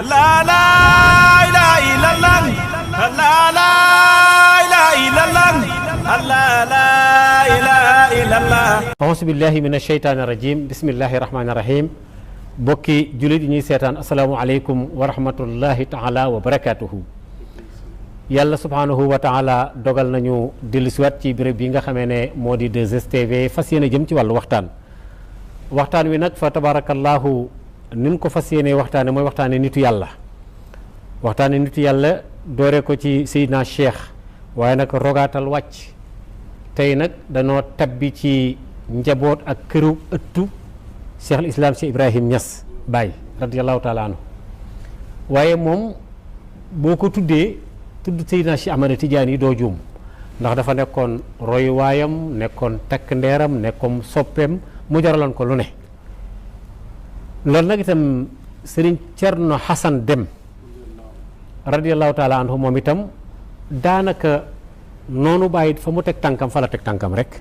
La la ilaha illallah la la ilaha illallah la la ilaha illallah auzu billahi minash shaytaani rajim bismillahi rahmaani rahim bokki jullit yi ñuy seetaan asalaamualeykum wa rahmatullahi taala wa barakatuhu yàlla subhaanahu wa taala dogal nañu dellusiwaat ci béréb bi nga xamee ne moo di 2STV fas yéene jëm ci wàllu waxtaan wi nag fa tabarakallahu nin ko fas yéene waxtaane mooy waxtaane nitu yàlla doore ko ci Seydina Cheikh waaye nag rogaatal wàcc tey nag danoo tabbi ci njaboot ak këru ëttu Cheikh al Islam Cheikh Ibrahim Niass Baye radiyallahu taala anhu waaye moom boo ko tudd Seydina Cheikh Ahmad Tidiane yi doo juum ndax dafa nekkoon roy waayam nekkoon takk ndeeram nekkoon soppeem mu jaraloon ko lu ne loolu nag itam Serigne Thierno Hassan Deme radiyallahu taala anhu moom itam daanaka noonu bàyyi fa mu teg tànkam fa la teg tànkam rek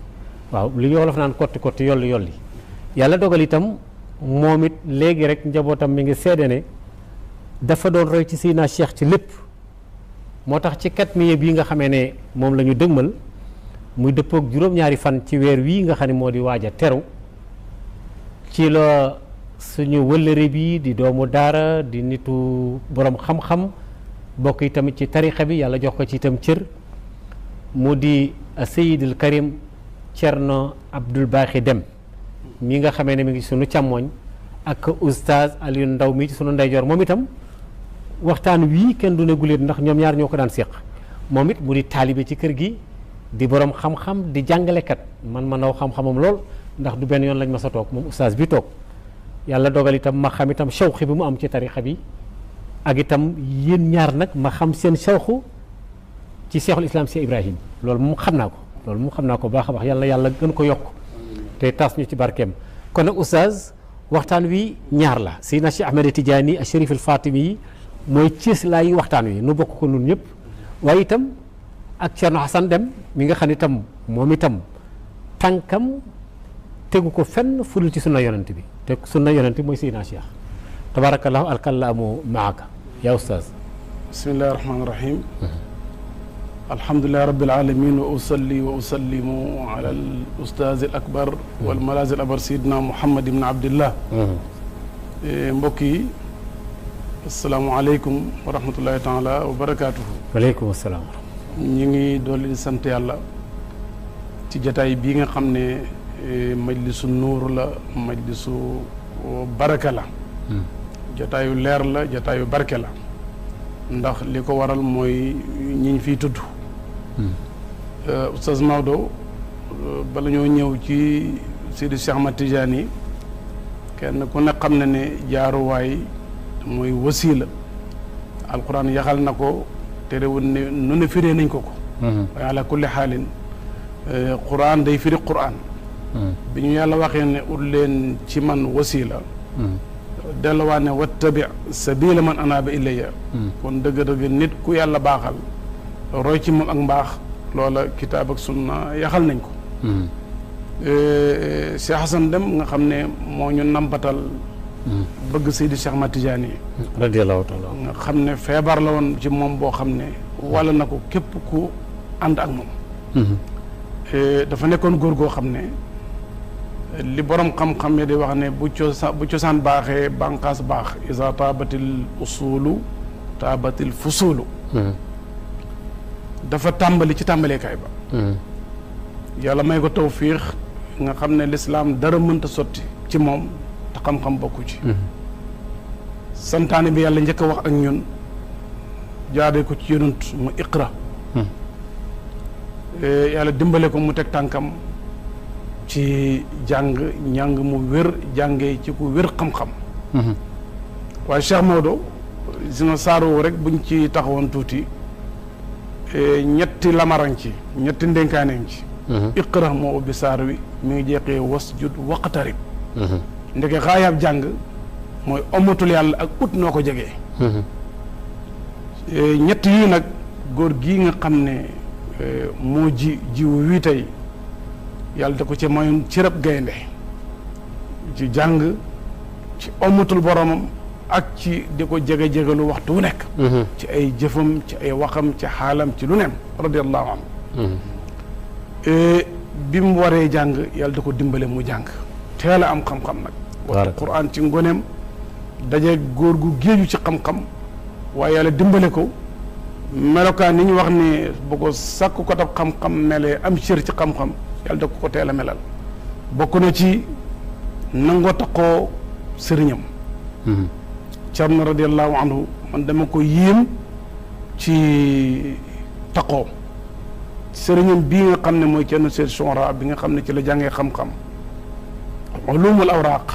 waaw li Wolof naan kotti kotti yolli yàlla dogal itam moom it léegi rek njabootam mi ngi seede ne dafa doon roy ci Seydina Cheikh ci lépp moo tax ci katmiya bii nga xamee ne moom la ñu dëgmal muy dëppook juróom-ñaari fan ci weer wii nga xam ne moo di waaj a teru ci la suñu wëllëre bi di doomu daara di nitu borom xam-xam bokk yi tamit ci tarixa bi yàlla jox ko ci itam cër mu di Seydil Karim Thierno Abdoul Baaxi Deme mi nga xamee ne mi ngi sunu càmmooñ ak oustaz Alioune Ndaw mi ci sunu ndeyjoor moom itam waxtaan wii kenn du ne guléet ndax ñoom ñaar ñoo ko daan séq moom it mu di taalibe ci kër gi di borom xam-xam di jàngalekat man naw xam-xamam lool ndax du benn yoon lañ ma sa toog moom oustaz bi toog yàlla dogal itam ma xam itam shawxi bi mu am ci tarixa bi ak itam yéen ñaar nag ma xam seen shawxu ci Cheikhul Islam Cheikh Ibrahim loolu moom xam naa ko baax a baax yàlla gën ko yokk te tas ñu ci barkeem kon nag oustaz waxtaan wi ñaar la Seydina Cheikh Ahmed Tidiane ak Chérif al Fatimi yi mooy cées laay waxtaan wi nu bokk ko nun ñëpp waaye itam ak Thierno Hassan Deme mi nga xam ne itam moom itam tànkam tegu ko fenn fudul ci sunna yonent bi te sunna yonent bi mooy Seydina Cheikh tabarakallahu alkallaamu maaka yaa oustaz bismillahi rahmaani rahim alhamdulilahi rabbil alamin wa usalli wa usallimu ala al ustaaz al akbar wal malaaz al abar sayidina muhammad ibn abdillah mbokk yi asalaamualeykum wa rahmatullahi taala wa barakaatuhu waaleykum asalaam ñu ngi dolli di sant yàlla ci jataay bii nga xam ne majlisu nuur la majlisu baraka la jataayu leer la jataayu barke la ndax li ko waral mooy ñi ñu fiy tudd Oustaz Maodo bala ñoo ñëw ci Seydi Cheikh Ahmad Tidiane yi kenn ku ne xam na ne jaaruwaay mooy wasiila alquran yaxal na ko terewul ne nu ne firee nañ ko waaye ala kulli xaalin quran day firi quran bi ñu yàlla waxee ne ut leen ci man wasiila delluwaat ne wattabi sabila man anaaba ilayya kon dëgg-dëgg nit ku yàlla baaxal roy ci moom ak mbaax loola kitaab ak sunna yaxal nañ ko Cheikh Hassan Deme nga xam ne moo ñu nampatal bëgg Seydi Cheikh Ahmad Tidiane yi radiyallahu taala nga xam ne feebar la woon ci moom boo xam ne walla na ko képp ku ànd ak moom dafa nekkoon góor goo xam ne li borom xam-xam yi di wax ne bu cosaan baaxee bànqaas baax isa taabatil usulu taabatil fusulu dafa tàmbali ci tàmbaleekaay ba yàlla may ko tawfiix nga xam ne lislaam dara mënta sotti ci moom te xam-xam bokku ci santaane bi yàlla njëkk a wax ak ñun jaaree ko ci yonent mu iqra yàlla dimbale ko mu teg tànkam ci njàng mu wér jàngee ci ku wér xam-xam waaye Cheikh Maodo sina saaroo rek buñ ci taxawoon tuuti ñetti lamaran ci ñetti ndénkaaneem ci iqra moo ubbi saar wi mi ngi jeexee wasjud waqtarib ndeke xaayaab jàng mooy omatul yàlla ak ut noo ko jegee ñett yii nag góor gii nga xam ne moo jiwu wii tey yàlla da ko ci mayoon cërëb gaynde ci jàng ci omatul boromam ak ci di ko jege-jegalu waxtu wu nekk ci ay jëfam ci ay waxam ci xaalam ci lu neem radiyallahu anhu bi mu waree jàng yàlla da ko dimbale mu jàng teel a am xam-xam nag waxtu Qur'an ci ngoneem daje góor gu géeju ci xam-xam waaye yàlla dimbale ko melokaan ni ñu wax ne bu ko sàkk ko tab xam-xam melee am cër ci xam-xam yàlla da ko teel a melal bokk na ci nangoo taxoo sëriñam Cerno radiyallahu anhu man dama ko yéem ci taxoo sëriñam bii nga xam ne mooy Cerno Seydi Souhara bi nga xam ne ci la jàngee xam-xam ulumul awraaq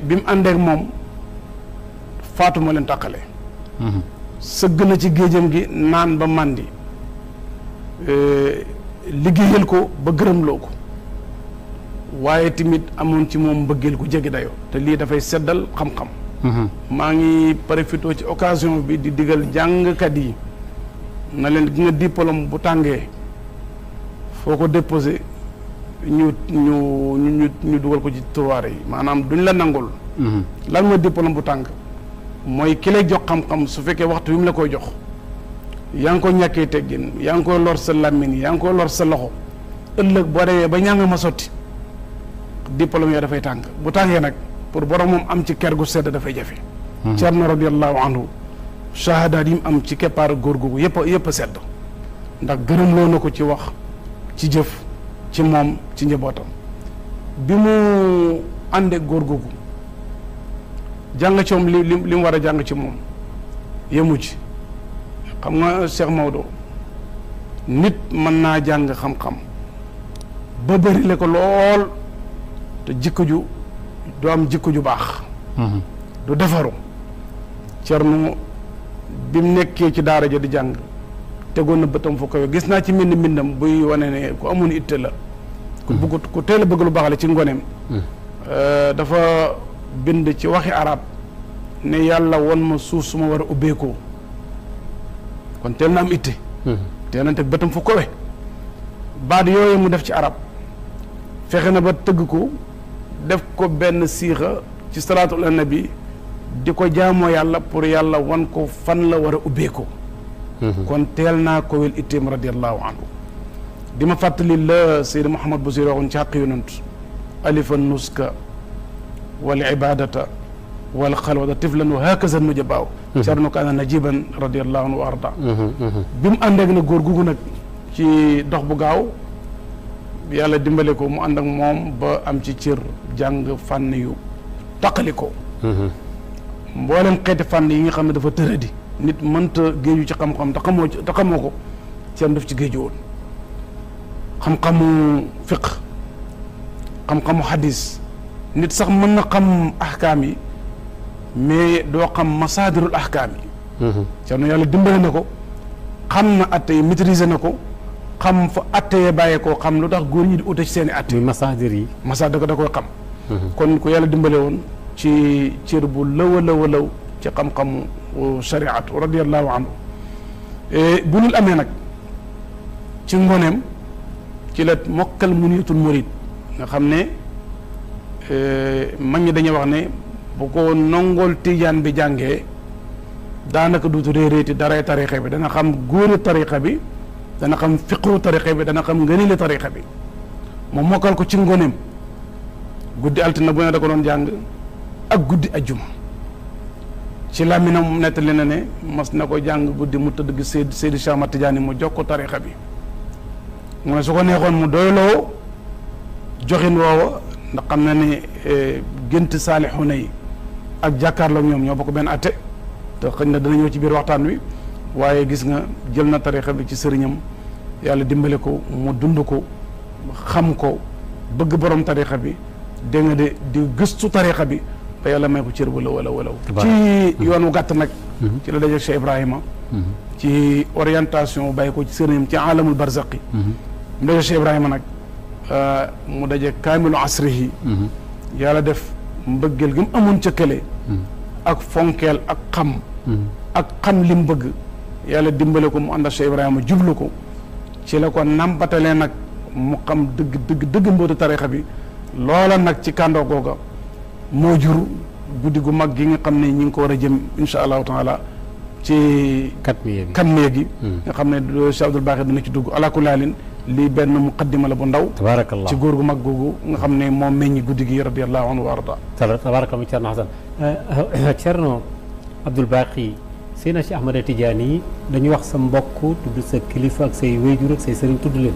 bi mu àndeek moom faatu moo leen tàqale sëgg na ci géejam gi naan ba màndi liggéeyal ko ba gërëmloo ko waaye tamit amoon ci moom mbëggeel gu jege dayoo te lii dafay seddal xam-xam maa ngi profité ci occasion bi di digal jàngkat yi na leen gi nga diplôme bu tàngee foo ko déposé ñu dugal ko ci tiroir yi maanaam duñ la nangul lan mooy diplôme bu tàng mooy ki lay jox xam-xam su fekkee waxtu bi mu la koy jox yaa ngi ko ñàkkee teggin yaa ngi koy lor sa làmmiñ yaa ngi koy lor sa loxo ëllëg boo demee ba ñàng ma sotti diplôme yooyu dafay tàng bu tàngee nag pour borom moom am ci ker gu sedd dafay jafe Cerno radiyallahu anhu shahadaat yi mu am ci keppaar góor googu yëpp a sedd ndax gërëm loo na ko ci wax ci jëf ci moom ci njabootam bi mu àndee góor googu jàng ci moom li mu war a jàng ci moom yemu ci xam nga Cheikh Maodo nit mën naa jàng xam-xam ba bëri le ko lool te jikko ju du am jikko ju baax du defaru Cerno bi mu nekkee ci daara ja di jàng tegoon na bëtam fu kawe gis naa ci mbindam buy wane ne ku amoon itte la ku bëgg ku teel a bëgg lu baax la ci ngoneem dafa bind ci waxi arab ne yàlla won ma suuf su ma war a ubbeekoo kon teel na am itte teel na teg bëtam fu kawe baat yooyu mu def ci arab fexe na ba tëgg ko def ko benn siixa ci salaatul annabi di ko jaamoo yàlla pour yàlla wan ko fan la war a ubbeekoo kon teel naa ko wel itteem radiallahu anhu di ma fàttali la Seydi Mouhamad Busiri waxoon ci xaq yonent alifa nuska wal ibadata wal xalwata tiflan wa hakaza nujabaaw Cerno kaana najiban radiallahu anhu wa arda bi mu àndeek na góor googu nag ci dox bu gaaw yàlla dimbale ko mu ànd ak moom ba am ci cër jàng fànn yu taqali ko mboolem xeeti fànn yi nga xam ne dafa tëradi nit mënta géeju ci xam-xam te xamoo ko Cerno daf ci géeju woon xam-xamu fiq xam-xamu xadis nit sax mën na xam ahkaam yi mais doo xam masaadirul ahkaam yi Cerno yàlla dimbale na ko xam na atte yi maîtriser na ko xam fa atte yee bàyyee koo xam lu tax góor ñi di ute ci seen i atte masaadir yi masaadir da koy xam kon ku yàlla dimbale woon ci cër bu lëw a lëw ci xam-xamu shariatu radiallahu anhu bu nul amee nag ci ngoneem ci la mokkal muniyatul murid nga xam ne mag ñi dañuy wax ne bu ko nongool tijaan bi jàngee daanaka duutu réeréeti daray tarixa bi dana xam góori tarixa bi dana xam fiqru tarixa bi dana xam ngëneeli tarixa bi moom mokkal ko ci ngoneem guddi altine bu ne da ko doon jàng ak guddi ajjuma ci làmminam nettali na ne mas na ko jàng guddi mu tëdd gi Seydi Cheikh Ahmad Tidiane mu jox ko tarixa bi mu ne su ko neexoon mu doyloo joxin woowa ndax xam na ne gént saalixuuna yi ak jàkkaarloo ñoom ñoo bokk benn atte te xëy na dana ñëw ci biir waxtaan wi waaye gis nga jël na tarixa bi ci sëriñam yàlla dimbale ko mu dund ko xam ko bëgg borom tarixa bi dégg nga de di gëstu tarixa bi ba yàlla may ko cër wala ci yoon wu gàtt nag ci la dajeeg Cheikh Ibrahima ci orientation bàyyi ko ci sëriñam ci alamul barzaqi mu dajeeg Cheikh Ibrahima nag mu dajeeg kaamilu asrihi yàlla def mbëggeel gi mu amoon ca kële ak fonkeel ak xam li mu bëgg yàlla dimbale ko mu ànd ak Cheikh Ibrahima jublu ko ci la ko nampatalee nag mu xam dëgg mbootu tarixa bi loola nag ci kàndoo googa moo jur guddi gu mag gi nga xam ne ñi ngi ko war a jëm insha allahu taala ci kan gi nga xam ne Cheikh Abdoul Baqi dina ci dugg ala kulli haalin lii benn muqaddima la bu ndaw tabarakallah ci góor gu mag googu nga xam ne moom meññi guddi gi radiyallahu anhu wa arda tabarakallah Cerno Hasan Cerno Abdoul Baqi Seydina Cheikh Ahmada Tidiane yi dañu wax sa mbokk tudd sa kilifa ak say wéyjur ak say sëriñ tudd leen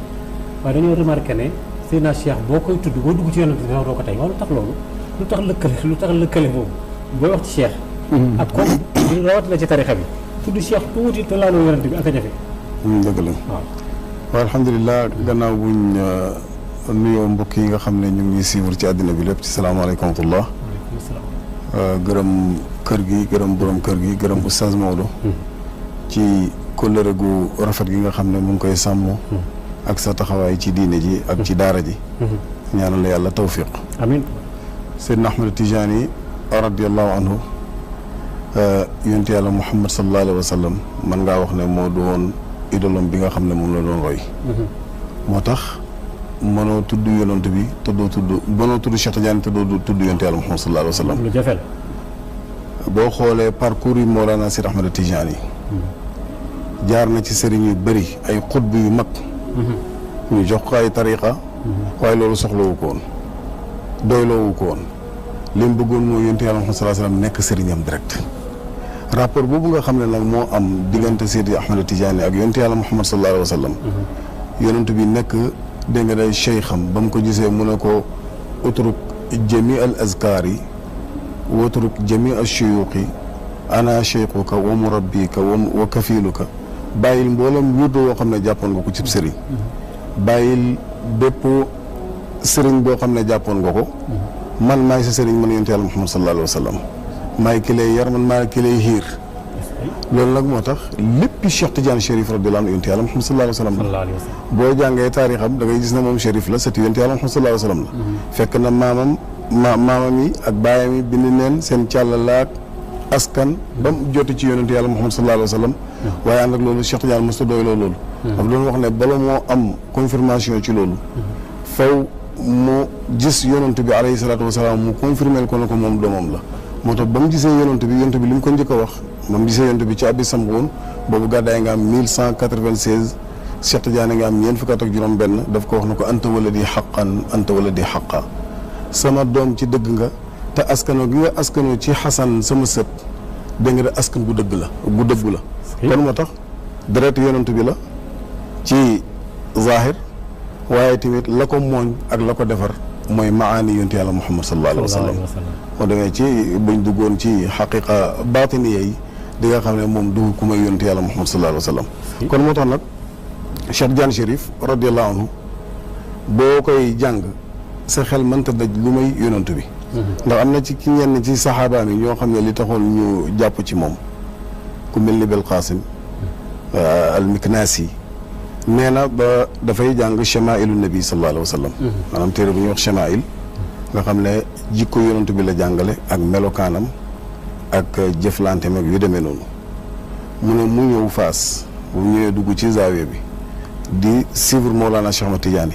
waaye dañoo remarqué ne Seydina Cheikh boo koy tudd boo dugg ci yonent bi doo ko tey waaw lu tax loolu lu tax lëkkale boobu booy wax ci Cheikh ak comme rawatina ci tarixa bi tudd Cheikh tuuti te laaloo yonent bi ak a jafe dëgg la waaw alhamdulilah gannaaw buñ nuyoo mbokk yi nga xam ne ñu ngi suivre ci àddina bi lépp ci salaamaaleykum wa rahmatullah gërëm kër gi gërëm borom kër gi gërëm Oustaz Maodo ci kóllëre gu rafet gi nga xam ne mu ngi koy sàmm ak sa taxawaay ci diine ji ak ci daara ji ñaanal la yàlla tawfiq amiin Seydina Ahmad Tijaani radiallahu anhu yonent yàlla Muhammad sallallahu alayhi wa sallam man ngaa wax ne moo doon idolom bi nga xam ne moom la doon roy moo tax mënoo tudd yonent bi mënoo tudd Cheikh Tidiane te doo tudd yonent yàlla Muhammad sallallahu alayhi wa sallam lu jafe la boo xoolee parcours yi Mawlana Seydi Ahmad Tijaani jaar na ci sëriñ yu bëri ay xutb yu mag ñu jox ko ay tariqa waaye loolu soxlawu ko woon doyloowu ko woon li mu bëggoon mooy yonent yàlla Muhammad sallallahu alayhi wa sallam nekk sëriñam direct rapport boobu nga xam ne nag moo am diggante Seydi Ahmad Tijaani ak yonent yàlla Muhammad sallallahu alayhi wa sallam yonent bi nekk dégg nga day cheikham ba mu ko gisee mu ne ko utruk jami al azkaar yi wa utruk jami al shuyuuqi ana cheikhuka wa murabbika wa kafiluka bàyyil mboolem wirdo woo xam ne jàppoon nga ko cib sëriñ bàyyil bépp sëriñ boo xam ne jàppoon nga ko man maay sa sëriñ man yonent yàlla Muhammad sallallahu alayhi wa sallam maay ki lay yar man maay ki lay xiir loolu nag moo tax lépp Cheikh Tidiane Chérif radiyallahu anhu yonent yàlla Muhammad sallallahu alayhi wa sallam boo jàngee taarixam da ngay gis ne moom Chérif la sëti yonent yàlla Muhammad sallallahu alayhi wa sallam la fekk na maamam yi ak baayam yi bind neen seen càllalaak askan ba mu joti ci yonent yàlla Muhammad sallallahu alayhi wa sallam waaye ànd ak loolu Cheikh Tidiane mosta doy loolu daf doon wax ne bala moo am confirmation ci loolu faw mu gis yonent bi alayhi salaatu wa salaam mu confirmé ko ne ko moom doomam la moo tax ba mu gisee yonent bi li mu ko njëkk a wax ba mu gisee yonent bi ci abbi samwoon boobu gàddaay nga am 1196 Cheikh Tidiane nga am ñeent fukki at ak juróom benn daf ko wax ne ko anta waladi xaqan anta waladi xaqa sama doom ci dëgg nga te askanoo gi nga askanoo ci xasan sama sët dégg nga de askan bu dëgg la bu dëggu la kon moo tax deret yonent bi la ci zahir waaye tamit la ko mooñ ak la ko defar mooy maani yonent yàlla Muhammad sallallahu alayhi wa sallam moo demee ci buñ duggoon ci xaqiqa baatiniya yi di nga xam ne moom dugg ku may yonent yàlla Muhammad sallallahu alayhi wa sallam kon moo tax nag Cheikh Tidiane Chérif radiyallahu anhu boo koy jàng sa xel mënta daj lu may yonent bi ndax am na ci ki ñenn ci saxaabaam yi ñoo xam ne li taxoon ñu jàpp ci moom ku mel ni Bel Qasim al Miknasi nee na ba dafay jàng chamailu nabi sallallahu alayhi wa sallam maanaam téere bu ñuy wax chamail nga xam ne jikko yonent bi la jàngale ak melokaanam ak jëflanteem ak yu demee noonu mu ne mu ñëw Faas bu ñëwee dugg ci zaawiya bi di suivre Mawlana Cheikh Ahmad Tidiane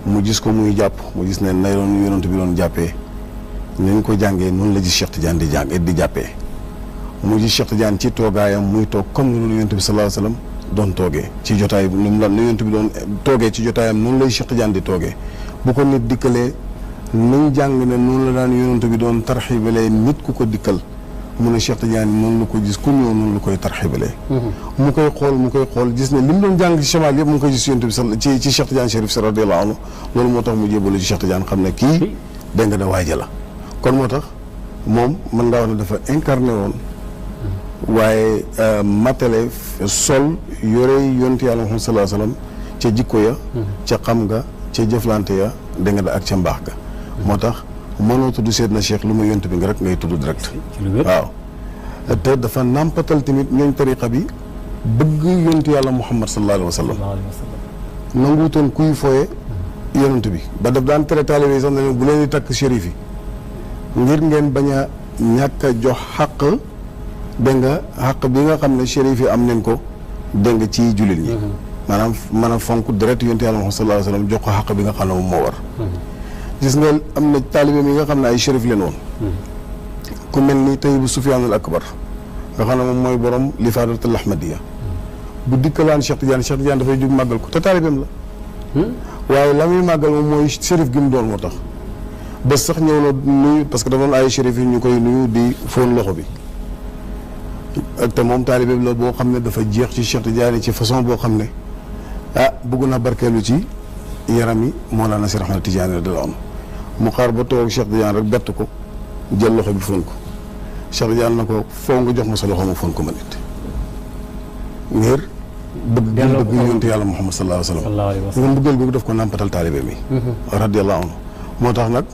mu gis ko muy jàpp mu gis ne nay doon yonent bi doon jàppee nañ ko jàngee noonu la gis Cheikh Tidiane di jàppee mu gis Cheikh Tidiane ci toogaayam muy toog comme ni yonent bi sallallahu alayhi wa sallam doon toogee ci jotaay nu mu la nu yonent bi doon toogee ci jotaayam noonu lay Cheikh Tidiane di toogee bu ko nit dikkalee nañ jàng ne noonu la daan yonent bi doon tarxibalee nit ku ko dikkal mu ne Cheikh Tidiane noonu la ko gis ku ñëw noonu la koy tarxibalee mu koy xool gis ne li mu doon jàng ci chamaal yëpp mu ngi koy gis yonent bi ci Cheikh Tidiane Chérif si radiyallahu anhu loolu moo tax mu jébalu ci Cheikh Tidiane xam ne kii dégg nga da waaja la kon moo tax moom mën ngaa wax ne dafa incarné woon waaye matale sol yore yonent yàlla Muhammad sallallahu alayhi wa sallam ca jikko ya ca xam nga ca jëflante ya dégg nga da ak ca mbaax ga moo tax mënoo tudd Seydina Cheikh lu ma yonent bi nga rek ngay tudd direct waaw te dafa nàmpatal tamit ñooñ tariqa bi bëgg yonent yàlla Muhammad sallallahu alayhi wa sallam nanguutoon kuy foye yonent bi ba daf daan tere taalibe yi sax ne bu leen di takk shérif yi ngir ngeen bañ a ñàkk a jox xaq dégg nga xaq bi nga xam ne shérif yi am nañ ko dégg nga ci jullit ñi maanaam mën a fonk direct yonent yàlla Muhammad sallallahu alayhi wa sallam jox ko xaq bi nga xam ne moom moo war gis nga am na taalibe mi nga xam ne ay shérif leen woon ku mel ni Tayyib Sufyaan al Akbar nga xam ne moom mooy borom lifaadatul ahmadiya bu dikkalaan Cheikh Tidiane dafay jug màggal ko te taalibeem la waaye la muy màggal moom mooy shérif gi mu doon moo tax bés sax ñëw na nuyu parce que dafa doon ay shérif yi ñu koy nuyu di fóon loxo bi ak te moom taalibeem la boo xam ne dafa jeex ci Cheikh Tidiane ci façon boo xam ne bëgg naa barkeelu ci yaram yi Mawlana Cheikh Ahmad Tidiane radiyallahu anhu mu xaar ba toog Cheikh Tidiane rek bett ko jël loxo bi fóon ko Cheikh Tidiane na ko foo nga jox ma sa loxo ma fóon ko ma nit ngir bëgg yonent yàlla Muhammad sallallahu alayhi wa sallam nga mbëggeel googu daf ko nàmpatal taalibe mi radiyallahu anhu moo tax nag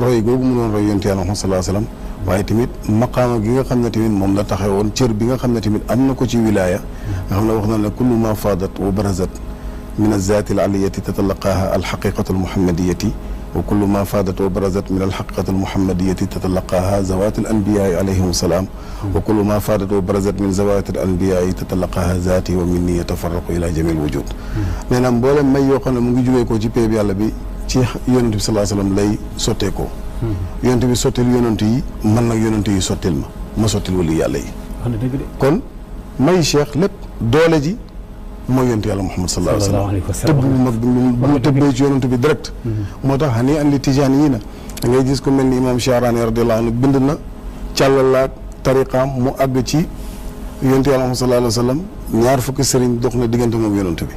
roy googu mu doon roy yonent yàlla Muhammad sallallahu alayhi wa sallam waaye tamit maqaama gi nga xam ne tamit moom la taxee woon cër bi nga xam ne tamit am na ko ci wilaaya nga xam ne wax na ne kullu ma faadat wa barazat min azati al aliyati tatalaqaaha alxaqiqatu almuhammadiyati wa kullu ma faadat wa barazat min alxaqiqati almuhammadiyati tatalaqaaha zawat al anbiyaai alayhim salaam wa kullu ma faadat wa barazat min zawat al anbiyaai tatalaqaaha zaati wa minni yatafarraqu ila jami al wujud nee na mboolem may yoo xam ne mu ngi jógee koo ci péeb yàlla bi ci yonent bi sallallahu alayhi wa sallam lay sotteekoo yonent bi sottil yonent yi man nag yonent yi sottil ma sottil wali yàlla yi kon may cheikh lépp doole ji mooy yonent yàlla Muhammad sallallahu alayhi wa sallam tëbb bu mag bu mu tëbbee ci yonent bi direct moo tax xanii an li tijaan yii na da ngay gis ko mel ni imam Chaaraani radiyallahu anhu bind na càllalaak tariqaam mu àgg ci yonent yàlla Muhammad sallallahu alayhi wa sallam ñaar fukki sëriñ dox na diggante moom yonent bi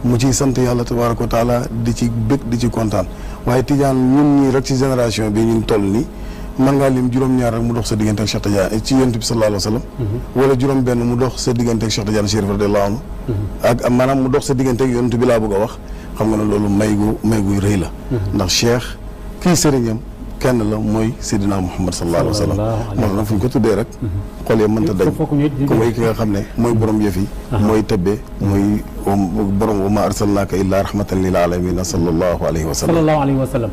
mu ciy sant yàlla tabaaraka wa taala di ci bëgg di ci kontaan waaye tijaan ñun ñii rek ci génération bi ñun toll nii mën ngaa lim juróom-ñaar rek mu dox sa diggante ak Cheikh Tidiane ci yonent bi sallallahu alayhi wa sallam wala juróom-benn mu dox sa diggante ak Cheikh Tidiane Chérif radiyallahu anhu ak maanaam mu dox sa diggante ak yonent bi laa bëgg a wax xam nga ne loolu may guy rëy la ndax Cheikh kii sëriñam kenn la mooy Seydina Muhammad sallallahu alayhi wa sallam moo tax nag fu ñu ko tuddee rek xol yi mënta dañ ko mooy ki nga xam ne mooy borom yëf yi mooy tëbbee mooy borom wa ma arsalnaaka illaa rahmatan lil alamina sallallahu alayhi wa sallam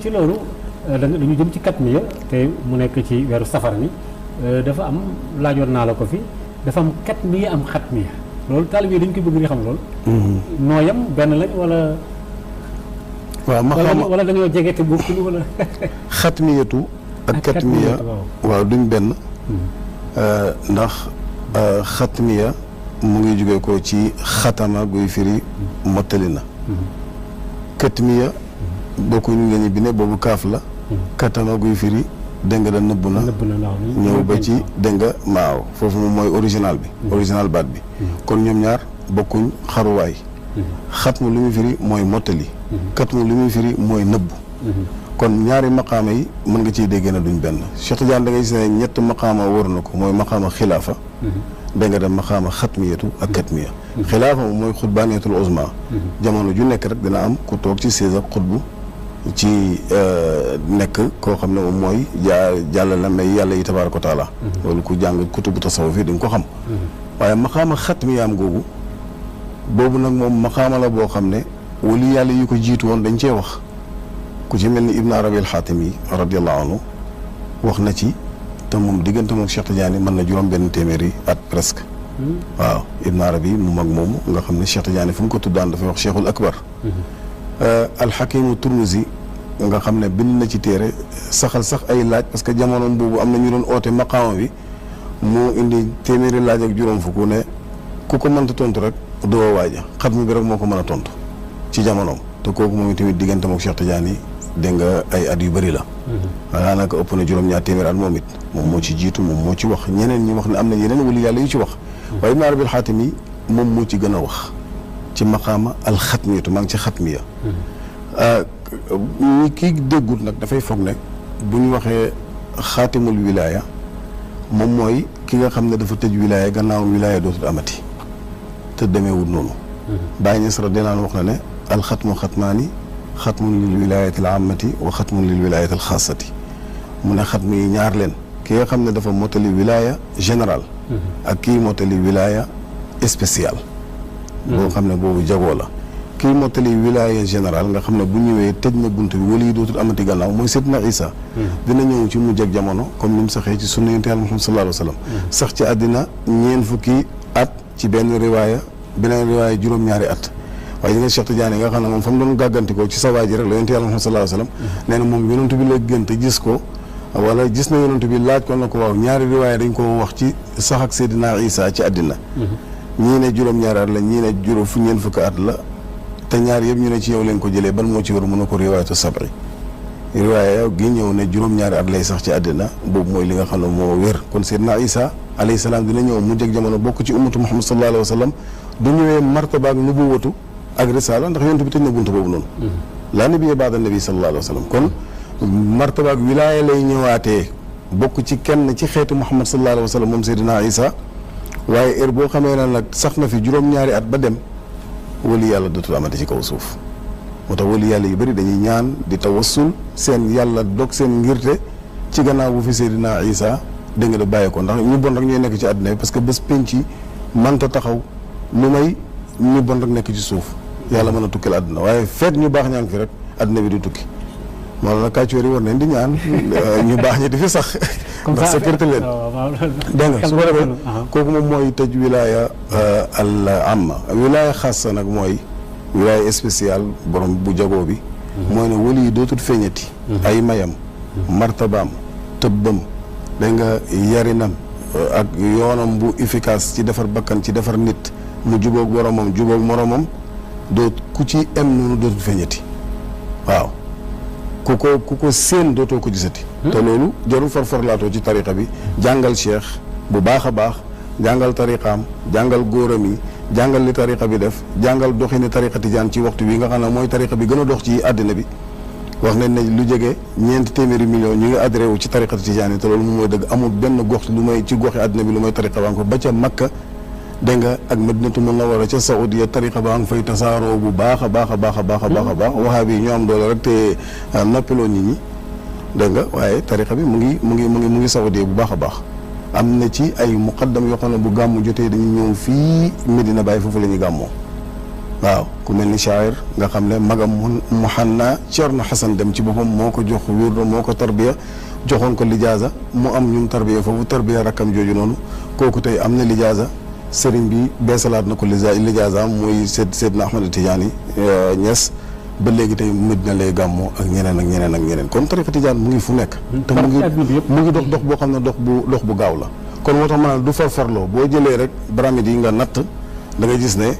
ci loolu dañu jëm ci katmiya te mu nekk ci weeru safar ni dafa am laajoon naa la ko fi dafa am katmiya am xatmiya loolu taalib yi dañ koy bëgg nga xam loolu nooyam benn lañ wala dañoo jege te bokkul wala xatmiyatu ak katmiya waaw duñ benn ndax xatmiya mu ngi jóge ko ci xatama guy firi mottali na katmiya bokkuñu la ñu bine boobu kaaf la katama guy firi dégg nga da nëbb na ñëw ba ci dégg nga maaw foofu moom mooy original baat bi kon ñoom ñaar bokkuñ xaruwaay xatmu lu muy firi mooy mottali katmu lu muy firi mooy nëbb kon ñaari maqaama yi mën nga ciy déggee na duñ benn Cheikh Tidiane da ngay gis ne ñett maqaama wër na ko mooy maqaama xilaafa dégg nga dem maqaama xatmiyatu ak katmiya xilaafa moom mooy xutbaaniyatul uzma jamono ju nekk rek dina am ku toog ci sées ak xutbu ci nekk koo xam ne moom mooy jàll la may yàlla yi tabaaraka wa taala loolu ku jàng kutubu tasawuf yi di nga ko xam waaye maqaama xatmiyaam googu boobu nag moom maqaama la boo xam ne wali yàlla yi ko jiitu woon dañ cee wax ku ci mel ni Ibn Arabi al-Xaatimi radiyallahu anhu wax na ci te moom diggante moom Cheikh Tidiane mën na juróom benn téeméeri at presque waaw Ibn Arabi mu mag moomu nga xam ne Cheikh Tidiane fu mu ko tuddaan dafay wax Cheikhul Akbar alxakimu Turmuzi nga xam ne bind na ci téere saxal sax ay laaj parce que jamonoom boobu am na ñu doon oote maqaama bi mu indi téeméeri laaj ak juróom fukk ne ku ko mënta tontu rek doo waaja xatmi bi rek moo ko mën a tontu ci jamonoom te kooku moom tamit diggante moom Cheikh Tidiane yi dégg nga ay at yu bëri la daanaka ëpp na juróom-ñaar téeméer at moom it moom moo ci jiitu moom moo ci wax ñeneen ñi wax ne am na yeneen wali yàlla yu ci wax waaye Ibn Arabi al-Xaatimi moom moo ci gën a wax ci maqaama alxatmiyatu maa ngi ci xatmiya ñi kii déggut nag dafay foog ne bu ñu waxee xaatimul wilaaya moom mooy ki nga xam ne dafa tëj wilaaya gannaaw wilaaya dootul amati te demeewul noonu Baay Ñas radiyallaahu anhu wax na ne alxatmu xatmaani xatmun lil wilaayati al aamati wa xatmun lil wilaayati al xaasati mu ne xatmu yi ñaar leen ki nga xam ne dafa mottali wilaaya général ak kii mottali wilaaya spécial boo xam ne boobu jagoo la kii mottali wilaaya général nga xam ne bu ñëwee tëj na bunt bi wala yi dootul amati gannaaw mooy Seydina Isa dina ñëw ci mujj ak jamono comme ni mu saxee ci sunna yonent Yàlla Muhammad sallallahu alayhi wa sallam sax ci àddina ñeent fukki at ci benn riwaaya beneen riwaaya juróom-ñaari at waaye ñi nga Cheikh Tidiane nga xam ne moom fa mu doon gàggantikoo ci sa waa ji rek la yonent Yàlla Muhammad sallallahu alayhi wa sallam nee na moom yonent bi la gën te gis ko wala gis na yonent bi laaj ko na ko waaw ñaari riwaaya dañ ko wax ci sax ak Seydina Isa ci àddina ñii ne juróom-ñaari at la ñii ne juróom fu ñeent fukki at la te ñaar yëpp ñu ne ci yow leen ko jëlee ban moo ci war mën a ko riwaayatu sabri riwaaya gi ñëw ne juróom-ñaari at lay sax ci àddina boobu mooy li nga xam ne moo wér kon Seydina Isa alayhi salaam dina ñëw mu jeg jamono bokk ci ummatu Muhammad sallallahu alayhi wa sallam du ñëwee martaba ak nubuwatu ak risaala ndax yonent bi tëj na buntu boobu noonu laa nabiyya ba'da nabi sallallahu alayhi wa sallam kon martaba ak wilaaya lay ñëwaatee bokk ci kenn ci xeetu Muhammad sallallahu alayhi wa sallam moom Seydina Isa waaye heure boo xamee ne nag sax na fi juróom-ñaari at ba dem wali yàlla dootul amati ci kaw suuf moo tax wali yàlla yu bëri dañuy ñaan di tawassul seen yàlla dog seen ngirte ci gannaaw bu fi Seydina Isa dégg nga da bàyyi ko ndax ñu bon rek ñooy nekk ci àddina bi parce que bés penc yi mënta taxaw lu may ñu bon rek nekk ci suuf yàlla mën a tukkil àddina waaye feet ñu baax ñaa ngi fi rek àddina bi du tukki moo la kàccoor yi war nañ di ñaan ñu baax ñi di fi sax ndax sécurité leen dégg nga su ko defee kooku moom mooy tëj wilaya al amma wilaya xaasa nag mooy wilaya spécial borom bu jagoo bi mooy ne wali yi dootul feeñati ay mayam martabaam tëbbam da nga yarinam ak yoonam bu efficace ci defar bakkan ci defar nit mu jubóog boromam jubóog moromam doot ku ci em noonu dootul feeñati waaw ku ko séen dootoo ko gisati te loolu jarul farfarlaatoo ci tariqa bi jàngal cheikh bu baax a baax jàngal tariqaam jàngal góoram yi jàngal li tariqa bi def jàngal doxini tariqa tijaan ci waxtu bi nga xam ne mooy tariqa bi gën a dox ci àddina bi wax nañ ne lu jege 200 millions ñu ngi adhéré wu ci tariqa tijaan yi te loolu moom mooy dëgg amul benn gox lu may ci goxi àddina bi lu may tariqa baa nga ko ba ca Makka dégg nga ak Madinatu Munawwara ca Saudiya tariqa baa nga fay tasaaroo bu baax a baax a baax a baax a baax a baax waxaa bi ñoo am doole rek te noppiloo nit ñi dégg nga waaye tariqa bi mu ngi Saudiya bu baax a baax am na ci ay muqaddam yoo xam ne bu gàmmu jotee dañuy ñëw fii Medina Baye foofu la ñuy gàmmoo waaw ku mel ni shaayir nga xam ne magam Muhanna Cerno Xasan Dem ci boppam moo ko jox wirdo moo ko tarbiya joxoon ko lijaasa mu am ñum tarbiya foofu tarbiya rakkam jooju noonu kooku tey am na lijaasa sëriñ bi beesalaat na ko lijaasa muy Seydina Ahmad Tijaani Ñas ba léegi tey Medina lay gàmmoo ak ñeneen ak ñeneen ak ñeneen kon tariqa tijaan mu ngi fu nekk te mu ngi dox boo xam ne dox bu gaaw la kon moo tax ma du farfarloo boo jëlee rek baramit yi nga natt da ngay gis ne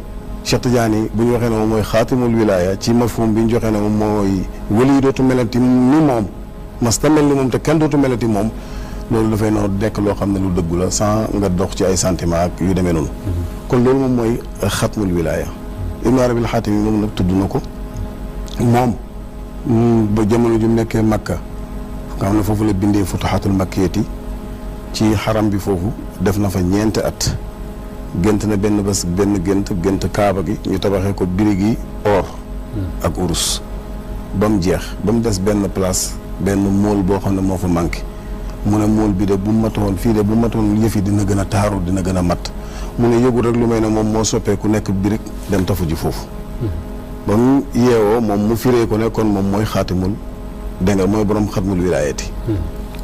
Cheikh Tidiane bu ñu waxee ne moom mooy xaatimul wilaya ci mafhum bi ñu joxee ne moom mooy wali yi dootu melati ni moom masta mel ni moom te kenn dootu melati moom loolu dafay noonu nekk loo xam ne lu dëggu la sans nga dox ci ay sentiment ak yu demee noonu kon loolu moom mooy xatmul wilaya Ibn Arabi al-Xaatimi moom nag tudd na ko moom ba jamono ju nekkee Makka nga xam ne foofu la bindee futuxaatul makkiyati ci xaram bi foofu def na fa ñeenti at gént na benn bés benn gént kaaba gi ñu tabaxee ko birig yi or ak urus ba mu jeex ba mu des benn place benn mool boo xam ne moo fa manqué mu ne mool bi de bu matoon fii de bu matoon yëf yi dina gën a taaru dina gën a mat mu ne yëgul rek lu may ne moom moo soppeeku nekk birig dem tafu ji foofu ba mu yeewoo moom mu firee ko ne kon moom mooy xaatimul dégg nga mooy borom xatmul wilaayati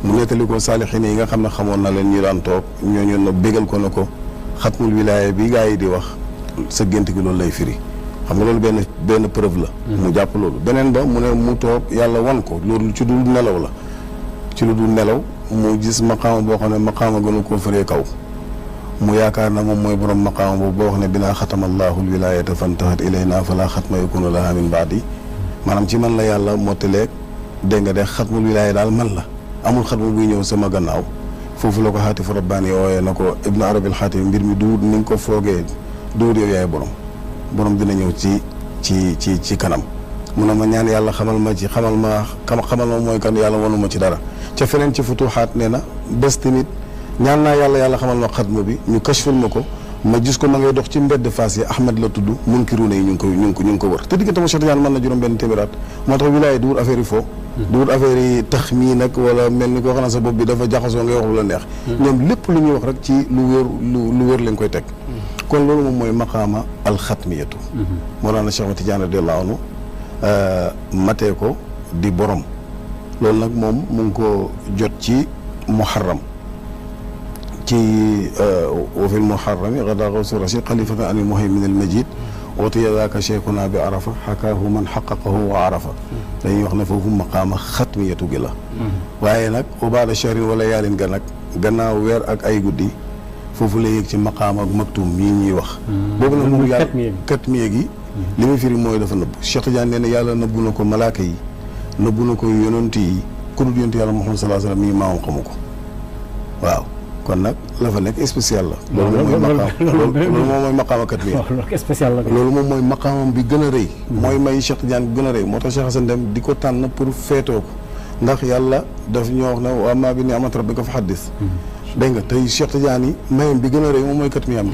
mu nettali ko saalixiin yi nga xam ne xamoon na leen ñu daan toog ñooñu na bégal ko ne ko xatmul wilaaya bi gaa yi di wax sa gént gi loolu lay firi xam nga loolu benn preuve la mu jàpp loolu beneen ba mu ne mu toog yàlla wan ko loolu ci dul nelaw la ci lu dul nelaw mu gis maqaama boo xam ne maqaama gënu koo firee kaw mu yaakaar na moom mooy borom maqaama boobu boo xam ne binaa xatama allahu alwilayata fantahat ilayna fala xatma yakunu laha min baadi maanaam ci man la yàlla mottaleeg dégg nga de xatmul wilaaya daal man la amul xatma buy ñëw sama gannaaw foofu la ko xaatifu rabbaani wooyee na ko Ibnu Arabi al-Xaatimi mbir mi duut ni nga ko foogee duut yow yaay borom dina ñëw ci kanam mu ne ma ñaan yàlla xamal ma mooy kan yàlla wanuma ci dara ca feneen ci futuxaat nee na bés tamit ñaan naa yàlla xamal ma xatma bi ñu kashful ma ko ma gis ko ma ngay dox ci mbedd Fass yi Ahmed la tudd munkiruuna yi ñu ngi ko wër te diggante ma Cheikh Tidiane mën na juróom benn téeméeraat moo tax wilaaya du wut affaire yi foo du wut affaire yi tax mii nag wala mel ni koo xam ne sa bopp bi dafa jaxasoo ngay wax lu la neex ñoom lépp lu ñuy wax rek ci lu wér lañ koy teg kon loolu moom mooy maqaama alxatmiyatu moo daan na Cheikh Tidiane radiyallahu anhu matee ko di borom loolu nag moom mu ngi ko jot ci muharram ci wa fil muharrami gada gawsu rashid xalifatan anil muhaymin al majid watiya daaka cheikhuna bi arafa xakaahu man xaqaqahu wa arafa dañuy wax ne foofu maqaama xatmiyatu gi la waaye nag ubaada shahrin wala yaalin ga nag gannaaw weer ak ay guddi foofu la yéeg ci maqaam ak maktum mii ñuy wax boobu nag moom yàlla katmiya gi li muy firi mooy dafa nëbb Cheikh Tidiane nee na yàlla nëbbu na ko malaaka yi nëbbu na ko yonent yi ku dul yonent yàlla Muhammad sallallahu alayhi wa sallam mii maamam xamu ko waaw kon nag la fa nekk spécial la loolu moom mooy maqaama katmiya loolu moom mooy maqaamam bi gën a rëy mooy may Cheikh Tidiane bi gën a rëy moo tax Cheikh Hassane Dème di ko tànn pour feetoo ko ndax yàlla daf ñoo wax ne wa ammaa bi ni'mati rabbika fa haddis dégg nga tey Cheikh Tidiane yi mayam bi gën a rëy moom mooy katmiya am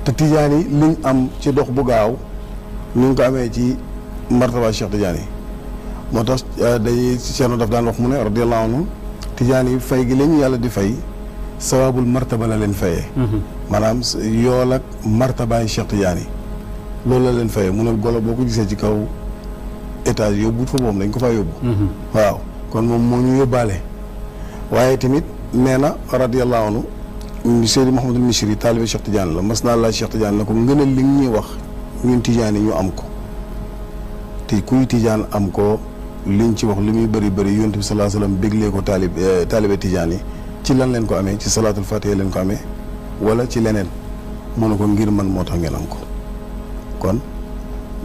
te Tidiane yi liñ am ci dox bu gaaw ñu ngi ko amee ci martaba Cheikh Tidiane yi moo tax dañuy Cheikh daf daan wax mu ne radiyallahu anhu Tidiane yi fay gi lañu yàlla di fay sawaabul martaba la leen fayee maanaam yool ak martabaay Cheikh Tidiane yi loolu la leen fayee mu ne golo boo ko gisee ci kaw étage yóbbu fa moom dañ ko faa yóbbu waaw kon moom moo ñu yóbbaale waaye tamit nee na radiyallahu anhu Seydi Mouhamadul Misri taalibe Cheikh Tidiane la mas naa laaj Cheikh Tidiane la ko ngëneel li ñuy wax ñun Tidiane yi ñu am ko te kuy Tidiane am ko liñ ci wax li muy bëri bëri yonent bi sallallahu alayhi wasallam béglee ko taalibe Tidiane yi ci lan leen ko amee ci salaatul fatiha leen ko amee wala ci leneen mu ne ko ngir man moo tax ngeen am ko kon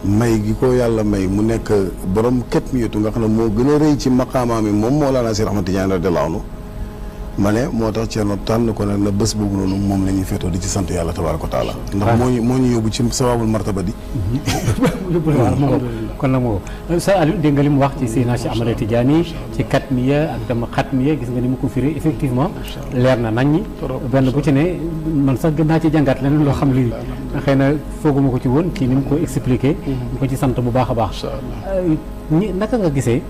may gi ko yàlla may mu nekk borom katmiyatu nga xam ne moo gën a rëy ci maqaamaam yi moom Mawlana Cheikh Ahmad Tidiane radiyallahu anhu ma ne moo tax Thierno tànn ko nag na bés boobu noonu moom la ñuy feetoo di ci sant yàlla tabaaraka wa taala ndax moo ñu yóbbu ci sawaabul martaba di kon nag moo sa Aliou dégg nga li mu wax ci Seydina Cheikh Ahmad Tidiane ci katmiya ak dama xatmiya gis nga ni mu ko firi effectivement leer na naññi benn bu ci ne man sax gën naa ci jàngat leneen loo xam li xëy na fooguma ko ci woon ci ni mu ko expliqué ñu ko ci sant bu baax a baax ñi naka nga gisee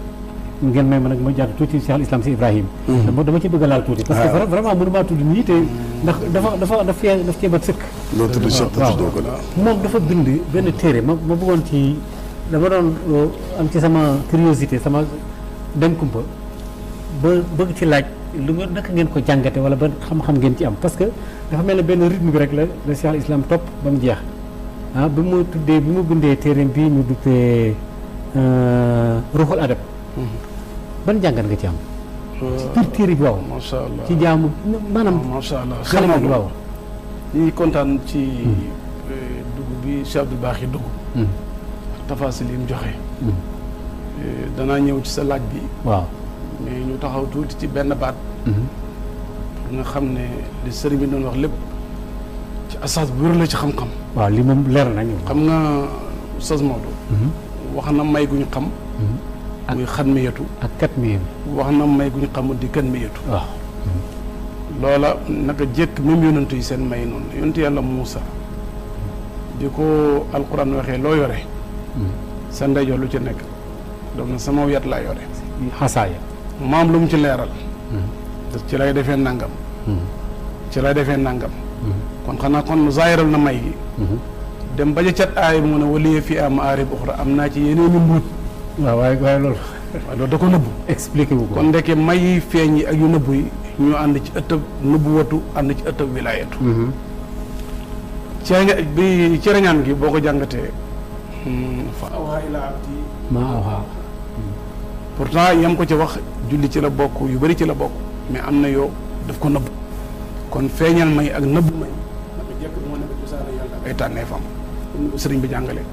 ngeen may ma nag ma jàpp tuuti Cheikh al Islam si Ibrahim dama ci bëgg a laal tuuti parce que vraiment mënu maa tudd nii te ndax daf cee bat sëkk loolu tudd Cheikh tuddoo ko moom dafa bind benn téere ma bëggoon ci dama doon am ci sama curiosité sama dem kumpa ba bëgg ci laaj lu nga naka ngeen ko jàngate wala ba xam-xam ngeen ci am parce que dafa mel ne benn rythme bi rek la Cheikh al Islam topp ba mu jeex bi mu bindee téereem bii ñu duppee Ruuxul Adab ban jàngat nga ci am. ci biir téere bi waaw. macha allah ci jaamu maanaam. macha allah xale bi waaw. ñu ngi kontaan ci dugg bi Cheikh Abdou Baaxi dugg. ak tafasil yi mu joxe. danaa ñëw ci sa laaj bi. waaw mais ñu taxaw tuuti ci benn baat. pour nga xam ne li sëriñ bi doon wax lépp ci asaas bu wér la ci xam-xam. waaw li moom leer nañu. xam nga Oustaz Maodo. wax na may gu ñu xam. muy xatmiyatu ak katmiyatu wax na may gu ñu xamul di katmiyatu waaw loola naka jekk même yonantu yi seen may noonu yonantu yàlla Muusa di ko alquran waxee loo yore sa ndeyjoor lu ci nekk donc na sama yat laa yore xasaaya maam lu mu ci leeral ci lay defee nangam ci lay defee nangam kon xanaa kon zaayiral na may gi dem ba ca cat aay mu ne waliye fi am aarib uxra am naa ci yeneen i mbuut waaw waaye loolu loolu da ko nëbbu expliqué wu ko kon ndeke may yi feeñ yi ak yu nëbbu yi ñu ànd ci ëttab nëbbu watu ànd ci ëttab wilaayatu bi ci rañaan gi boo ko jàngatee fa awhaa ilaa abdi maa awhaa pourtant yam ko ci wax julli ci la bokk yu bari ci la bokk mais am na yoo daf ko nëbb kon feeñal may ak nëbbu may naka jekk moo nekk cosaane yàlla ay tànneefam comme ni ko sëriñ bi jàngalee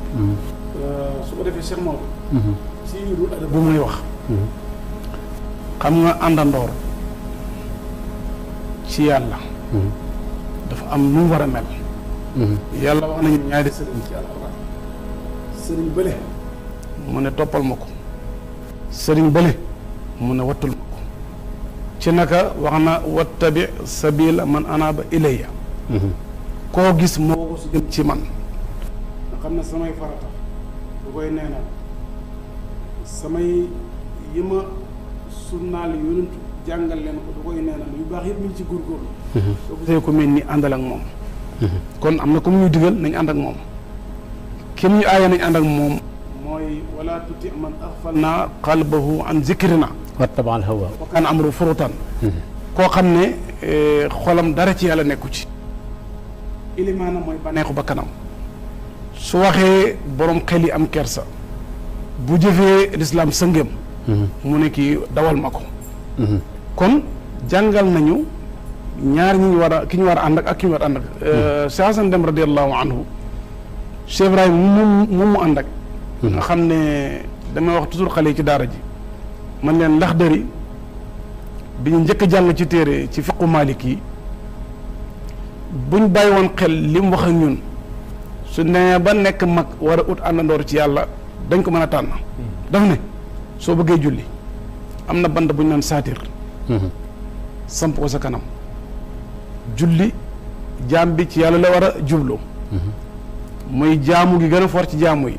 su ko defee Cheikh Maodo ci Ruuxul Adab bu muy wax xam nga àndandoor ci yàlla dafa am nu mu war a mel yàlla wax nañu ñaari sëriñ ci alxuraan sëriñ bële mu ne toppal ma ko sëriñ bële mu ne wattul ma ko ci naka wax na wattabi sabila man anaaba ilayya koo gis moo ko su jëm ci man nga xam ne samay farata du koy neenal samay yi ma sunnaal yonent jàngal leen ko du koy neenal yu baax yëpp mi ngi ci góorgóorlu soo gisee ko mel ni àndal ak moom kon am na comme ñuy digal nañ ànd ak moom kim ñu aaya nañ ànd ak moom mooy wala tuti man axfalna qalbahu an zikrina wattaba al hawa wa kaana amru furutan koo xam ne xolam dara ci yàlla nekku ci ilimaana mooy baneexu ba kanam su waxee borom xel yi am kersa bu jëfee lislaam sëngem mu ne kii dawal ma ko kon jàngal nañu ñaar ñi ñu war a ki ñu war a ànd ak ki ñu war a ànd ak Cheikh Hassane Dème radiallahu anhu Cheikh Ibrahima moom mu ànd ak nga xam ne damay wax toujours xale yi ci daara ji man leen ndax dëri bi ñu njëkk jàng ci téere ci fiqu Maalik yi buñ bàyyi woon xel li mu wax ak ñun su nee ba nekk mag war a ut àndandoor ci yàlla dañ ko mën a tànn daf ne soo bëggee julli am na bant bu ñu naan saatir samp ko sa kanam julli jaam bi ci yàlla la war a jublu muy jaamu gi gën a for ci jaamu yi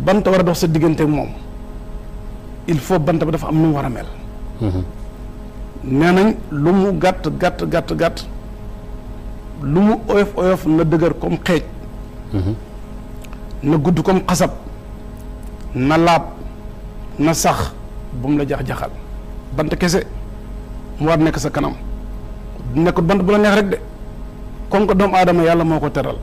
bant war a dox sa diggante ak moom il faut bant ba dafa am nu mu war a mel nee nañ lu mu gàtt gàtt lu mu oyof na dëgër comme xeej na gudd comme xasab na laab na sax bu mu la jax-jaxal bant kese mu war nekk sa kanam nekkul bant bu la neex rek de comme que doomu aadama yàlla moo ko teral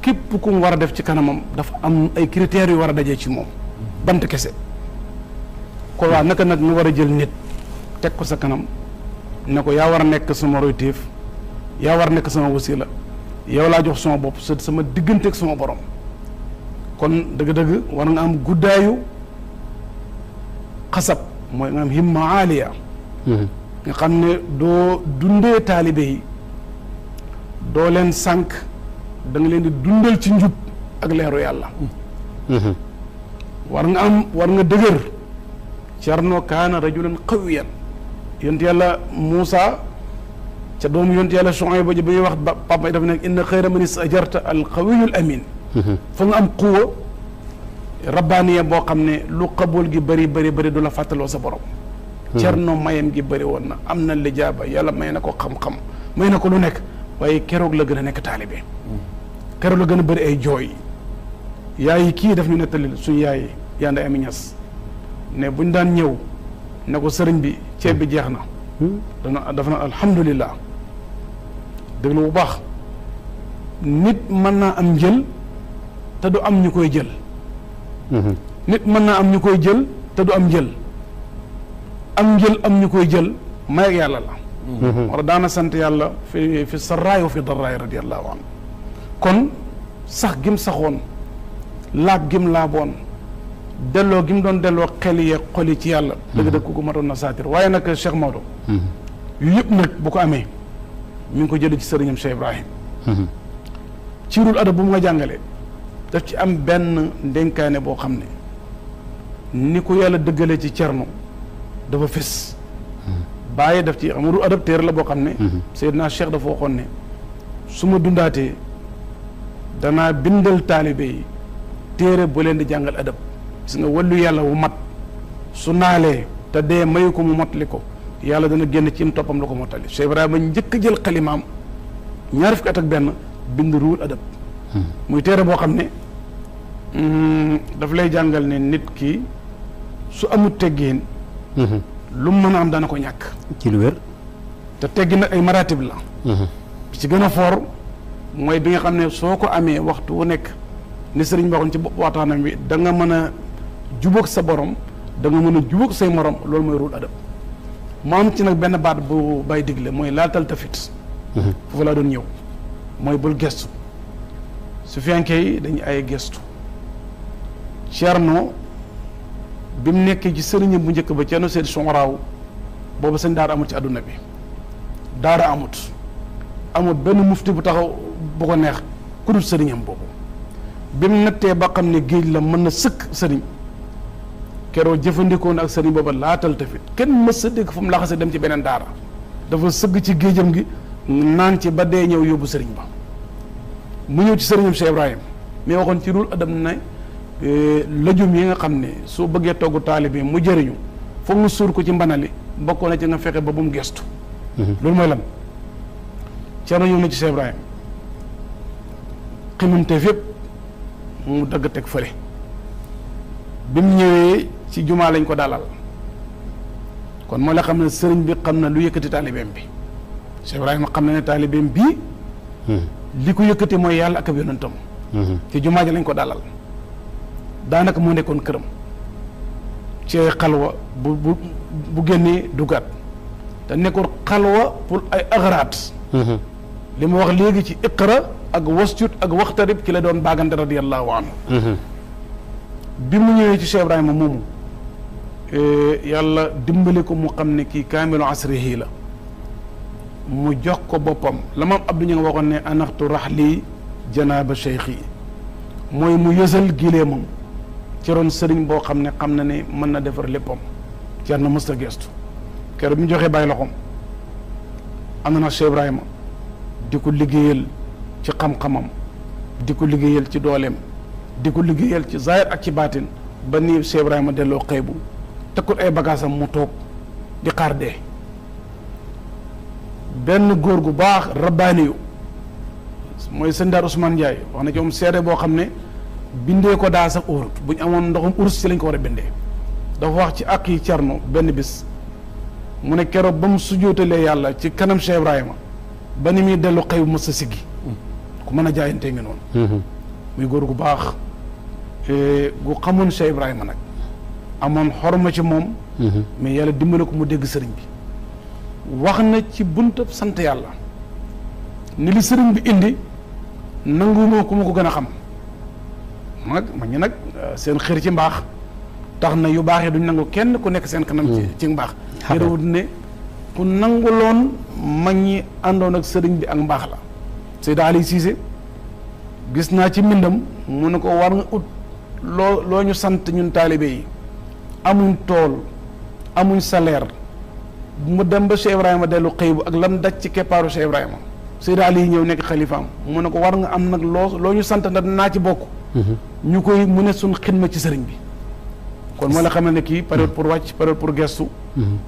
képp ku mu war a def ci kanamam dafa am ay critères yu war a dajee ci moom bant kese ko waa naka nag ñu war a jël nit teg ko sa kanam ne ko yaa war a nekk sama royteef yaa war a nekk sama wasila yow laa jox sama bopp sama diggante ak sama borom kon dëgg-dëgg war nga am guddaayu xasab mooy nga am himma aaliya nga xam ne doo dundee taalibe yi doo leen sànq da nga leen di dundal ci njub ak leeru yàlla war nga dëgër Cerno kaana rajulan qawiyan yonent yàlla Muusa ca doomu yonent yàlla Shuayb ba ji ba ñuy wax papa dafa nekk inna xayra man istajarta al qawiyul amin fa nga am quwa rabbaaniya boo xam ne lu qabool gi bëri du la fàttaloo sa borom Cerno mayam gi bëri woon na am na lijaaba yàlla may na ko xam-xam may na ko lu nekk waaye keroog la gën a nekk taalibe keroog la gën a bëri ay jooy yaay kii daf ñu nettali suñu yaay yaa nday Ami Ñas ne buñ daan ñëw ne ko sëriñ bi ceeb bi jeex na dafa na alhamdulillah déglu bu baax nit mën naa am njël te du am ñu koy jël nit mën naa am ñu koy jël te du am njël am ñu koy jël may ak yàlla la wala daana sant yàlla fi sarraay wa fi darraay radiallahu anhu kon sax gim saxoon laab gim laaboon delloo gi mu doon delloo xel yi xol ci yàlla dëgg-dëgg ku ko matoon na saatir waaye nag Cheikh Maodo yu yëpp nag bu ko amee mi ngi ko jële ci sëriñam Cheikh Ibrahim ci rul adab bu mu nga jàngale daf ci am benn ndénkaane boo xam ne ni ko yàlla dëggalee ci Cerno dafa fés bàyyi daf ci am rul adab téere la boo xam ne Seydina Cheikh dafa waxoon ne su ma dundaatee danaa bindal taalibe yi téere bu leen di jàngal adab gis nga wàllu yàlla wu mat su naalee te dee mayu ko mu mottali ko yàlla dana génn ci im toppam la ko mottali Cheikh Ibrahima njëkk a jël xalimaam ñaar fukki at ak benn bind ruul adab muy téere boo xam ne daf lay jàngal ne nit ki su amut teggiin lu mu mën a am dana ko ñàkk ci lu wér te teggi nag ay maratib la bi ci gën a foor mooy bi nga xam ne soo ko amee waxtu wu nekk ni sëriñ waxoon ci bopp waxtaanam bi da nga mën a jubóog sa borom da nga mën a jubóog say morom loolu mooy ruul adab mu am ci nag benn baat bu bay digle mooy laatal tafit foofu laa doon ñëw mooy bul gestu su fenkee yi dañu ay gestu Cerno bi mu nekkee ci sëriñam bu njëkk ba Cerno Seydi Soumaraaw boobu sëñ daara amut ci àdduna bi daara amut benn mufti bu taxaw bu ko neex ku dul sëriñam boobu bi mu nattee ba xam ne géej la mën na sëkk sëriñ keroo jëfandikoo na ak sëriñ booba laatal tafit kenn mës sa dégg fu mu laxase dem ci beneen daara dafa sëgg ci géejam gi naan ci ba dee ñëw yóbbu sëriñ ba mu ñëw ci sëriñam Cheikh Ibrahim mais waxoon ci ruul adam ne lëjum yi nga xam ne soo bëggee togg taalibe mu jëriñu foog nga suur ko ci mbanali bokkoon na ci nga fexe ba bu mu gestu loolu mooy lan Cerno ñëw na ci Cheikh Ibrahim ximante fépp mu dagg teg fële bi mu ñëwee ci jumaa lañ ko dalal kon moo la xam ne sëriñ bi xam na lu yëkkati taalibeem bi Cheikh Ibrahima xam na ne taalibeem bii li ko yëkkati mooy yàlla ak ab yonentam ci jumaa ji lañ ko dalal daanaka moo nekkoon këram ci xalwa bu génnee duggaat te nekkoon xalwa pour ay agrate li ma wax léegi ci iqra ak wasjud ak waxtarib ci la doon baagante radiyallahu anhu bi mu ñëwee ci Cheikh Ibrahima moomu yàlla dimbali ko mu xam ne kii kaamilu asrihi la mu jox ko boppam la maam Abdou ñu nga waxoon ne anaxtu raxli janaaba cheikh yi mooy mu yësal gileemam ci ron sëriñ boo xam ne xam na ne mën na defar léppam jar na mësta gestu keroog bi mu joxee bàyyi loxoom am na Cheikh Ibrahima di ko liggéeyal ci xam-xamam di ko liggéeyal ci dooleem di ko liggéeyal ci zahir ak ci baatin ba nii Cheikh Ibrahima delloo xëybu tekkul ay bagaasam mu toog di xaar dee benn góor gu baax rabbaani yu mooy sëñ Daar Ousmane Ndiaye wax na ci moom seede boo xam ne bindee ko daa sax urut bu ñu amoon ndoxum urus ci lañ ko war a bindee dafa wax ci ak yi Cerno benn bis mu ne keroog ba mu sujjóotalee yàlla ci kanam Cheikh Ibrahima ba ni muy dellu xëy bu mës a siggi ku mën a jaayantee ngi noonu muy góor gu baax gu xamoon Cheikh Ibrahima nag amoon xorma ci moom mais yàlla dimbale ko mu dégg sëriñ bi wax na ci buntab sant yàlla ni li sëriñ bi indi nanguwuma ku ma ko gën a xam nag mag ñi nag seen xër ci mbaax tax na yu baax yi duñ nangu kenn ku nekk seen kanam ci mbaax yërewut ne ku nanguloon mag ñi àndoon ak sëriñ bi ak mbaax la Seyda Ali Cissé gis naa ci mbindam mu ne ko war nga ut loo ñu sant ñun taalibe yi amuñ tool amuñ salaire mu dem ba Cheikh Ibrahima dellu xëy bu ak lam daj ci keppaaru Cheikh Ibrahima Seyda Ali ñëw nekk xalifaam mu ne ko war nga am nag loo ñu sant nag naa ci bokk ñu koy mu ne suñ xidma ci sëriñ bi kon moo la xamal ne kii période pour wàcc période pour gestu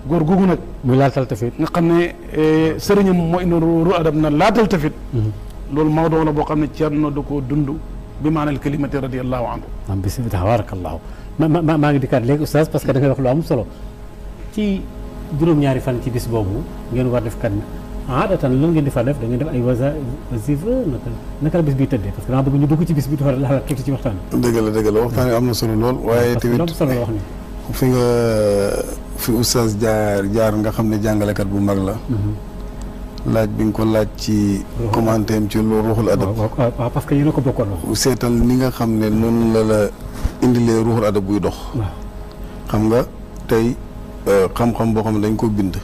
góor googu nag muy laatal tafit nga xam ne sëriñam moo indi ru adab na laatal tafit loolu mawdoo la boo xam ne Ceerno da koo dund bi maanaam kalimati radiyallahu anhu am bisimilah tabarakallahu maa ngi dikkaat léegi oustaz parce que da ngay wax lu am solo ci juróom-ñaari fan ci bis boobu ngeen war def kan aadatan lan ngeen di fa def da ngeen def ay wasifa naka la bis bi tëddee parce que dama bëgg ñu dugg ci bis bi dafa la tuuti ci waxtaan dëgg la waxtaan yi am na solo lool waaye tamit solo la wax ni fi oustaz jaar nga xam ne jàngalekat bu mag la laaj bi nga ko laaj ci commentaire ci lu ruuxul adab waaw parce que yéen a ko bokkoon wax seetal ni nga xam ne noonu la indilee ruuxul adab buy dox xam nga tey xam-xam boo xam ne dañ ko bind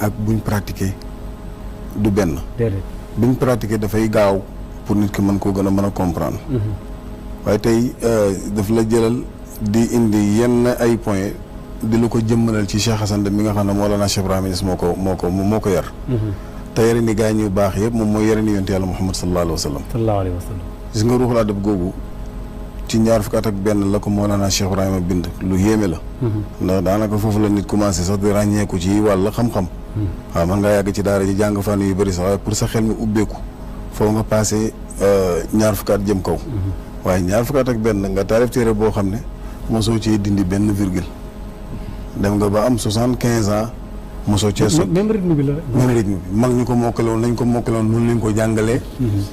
ak buñ pratiquer du benn buñ pratiquer dafay gaaw pour nit ki mën koo gën a mën a comprendre waaye tey daf la jëlal di indi yenn ay point di lu ko jëmmalal ci Cheikh Hassan Deme mi nga xam ne Mawlana Cheikh Ibrahima Niass moo ko yar te yare ni gaa ñu baax yëpp moom mooy yare ni yonte yàlla Muhammad sallallahu alayhi wa sallam gis nga ruuxul adab googu ci ñaar fukki at ak benn la ko Mawlana Cheikh Ibrahima bind lu yéeme la ndax daanaka foofu la nit commencé sax di ràññeeku ci wàll xam-xam waaw man ngaa yàgg ci daara ji jàng fànn yu bëri sax waaye pour sa xel mi ubbeeku foo nga passé ñaar fukki at jëm kaw waaye ñaar fukki at ak benn nga taarif téere boo xam ne mosoo cee dindi benn virgule dem nga ba am 75 ans mosoo cee sot même rythme bi mag ñu ko mokkaloon nañ ko mokkaloon noonu lañ ko jàngalee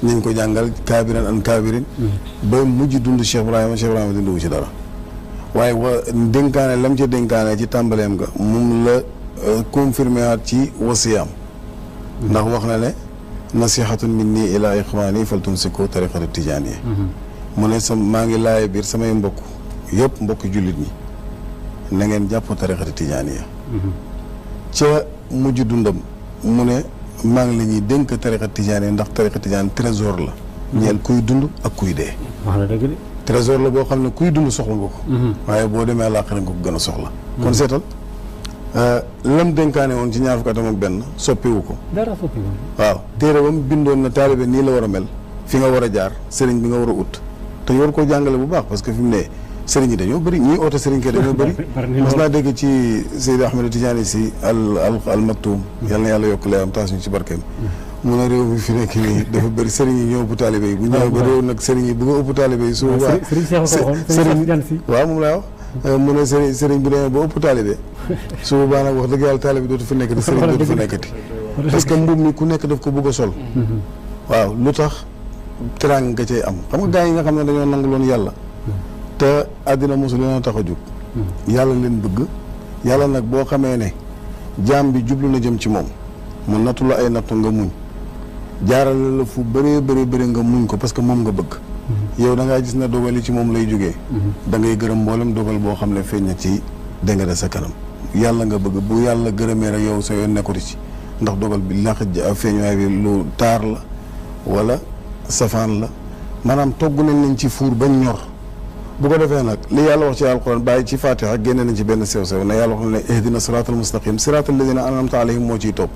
nañ ko jàngal kaabiran an kaabirin ba mujj dund Cheikh Ibrahima dundu ci dara waaye dénkaane lam ca dénkaane ci tàmbaleem nga moom la confirmé waat ci wasiyaam ndax wax na ne nasihatun minni ila ixwaani faltumsiku tariqata tijaaniya mu ne maa ngi laay biir samay mbokk yëpp mbokki jullit ñi na ngeen jàpp tariqata tijaaniya ca mujj dundam mu ne maa ngi la ñuy dénk tariqa tijaaniya ndax tariqa tijaaniya trésor la ñeel kuy dund ak kuy dee wax na dëgg de trésor la boo xam ne kuy dund soxla nga ko waaye boo demee àllaaxira nga ko gën a soxla kon seetal lam dénkaane woon ci ñaar fukki atam ak benn soppiwu ko dara soppiwu waaw téere bam bindoon na taalibe nii la war a mel fi nga war a jaar sëriñ bi nga war a ut te yor koo jàngale bu baax parce que fi mu ne sëriñ yi dañoo bëri ñii oote sëriñ ke dañoo bëri mas naa dégg ci Seydi Ahmed Tidiane Sy al Maktoum yal na yàlla yokk leeram taas ñu ci barkeem mu ne réew mi fi nekk nii dafa bëri sëriñ yi ñoo ëpp taalibe yi bu ñëwee ba réew nag sëriñ yi bu nga ëpp taalibe yi su boobaa sëriñ waaw moom laa wax mu ne sëriñ bu demee ba ëpp taalibe su boobaa nag wax dëgg yàlla taalibe dootu fi nekkati sëriñ dootu fi nekkati parce que mbubb mi ku nekk daf ko bëgg a sol waaw lu tax teraanga nga cay am xam nga gars yi nga xam ne dañoo nangu loon yàlla te àddina mosu leen a tax a jóg yàlla leen bëgg yàlla nag boo xamee ne jaam bi jublu na jëm ci moom mu nattu la ay nattu nga muñ jaarale la fu bëree bëri nga muñ ko parce que moom nga bëgg yow da ngaa gis ne dogal yi ci moom lay jógee da ngay gërëm mboolem dogal boo xam ne feeñ na ci dégg nga sa kanam yàlla nga bëgg bu yàlla gërëmee rek yow sa yoon nekkati ci ndax dogal bi lax feeñuwaay bi lu taar la wala safaan la maanaam togg nañ leen ci fuur bañ ñor bu ko defee nag li yàlla wax ci alquran bàyyi ci fatiha génne nañ ci benn sew-sew ne yàlla wax ne ihdina siraatal mustaqim siraatal ladina an'amta alayhim moo ciy topp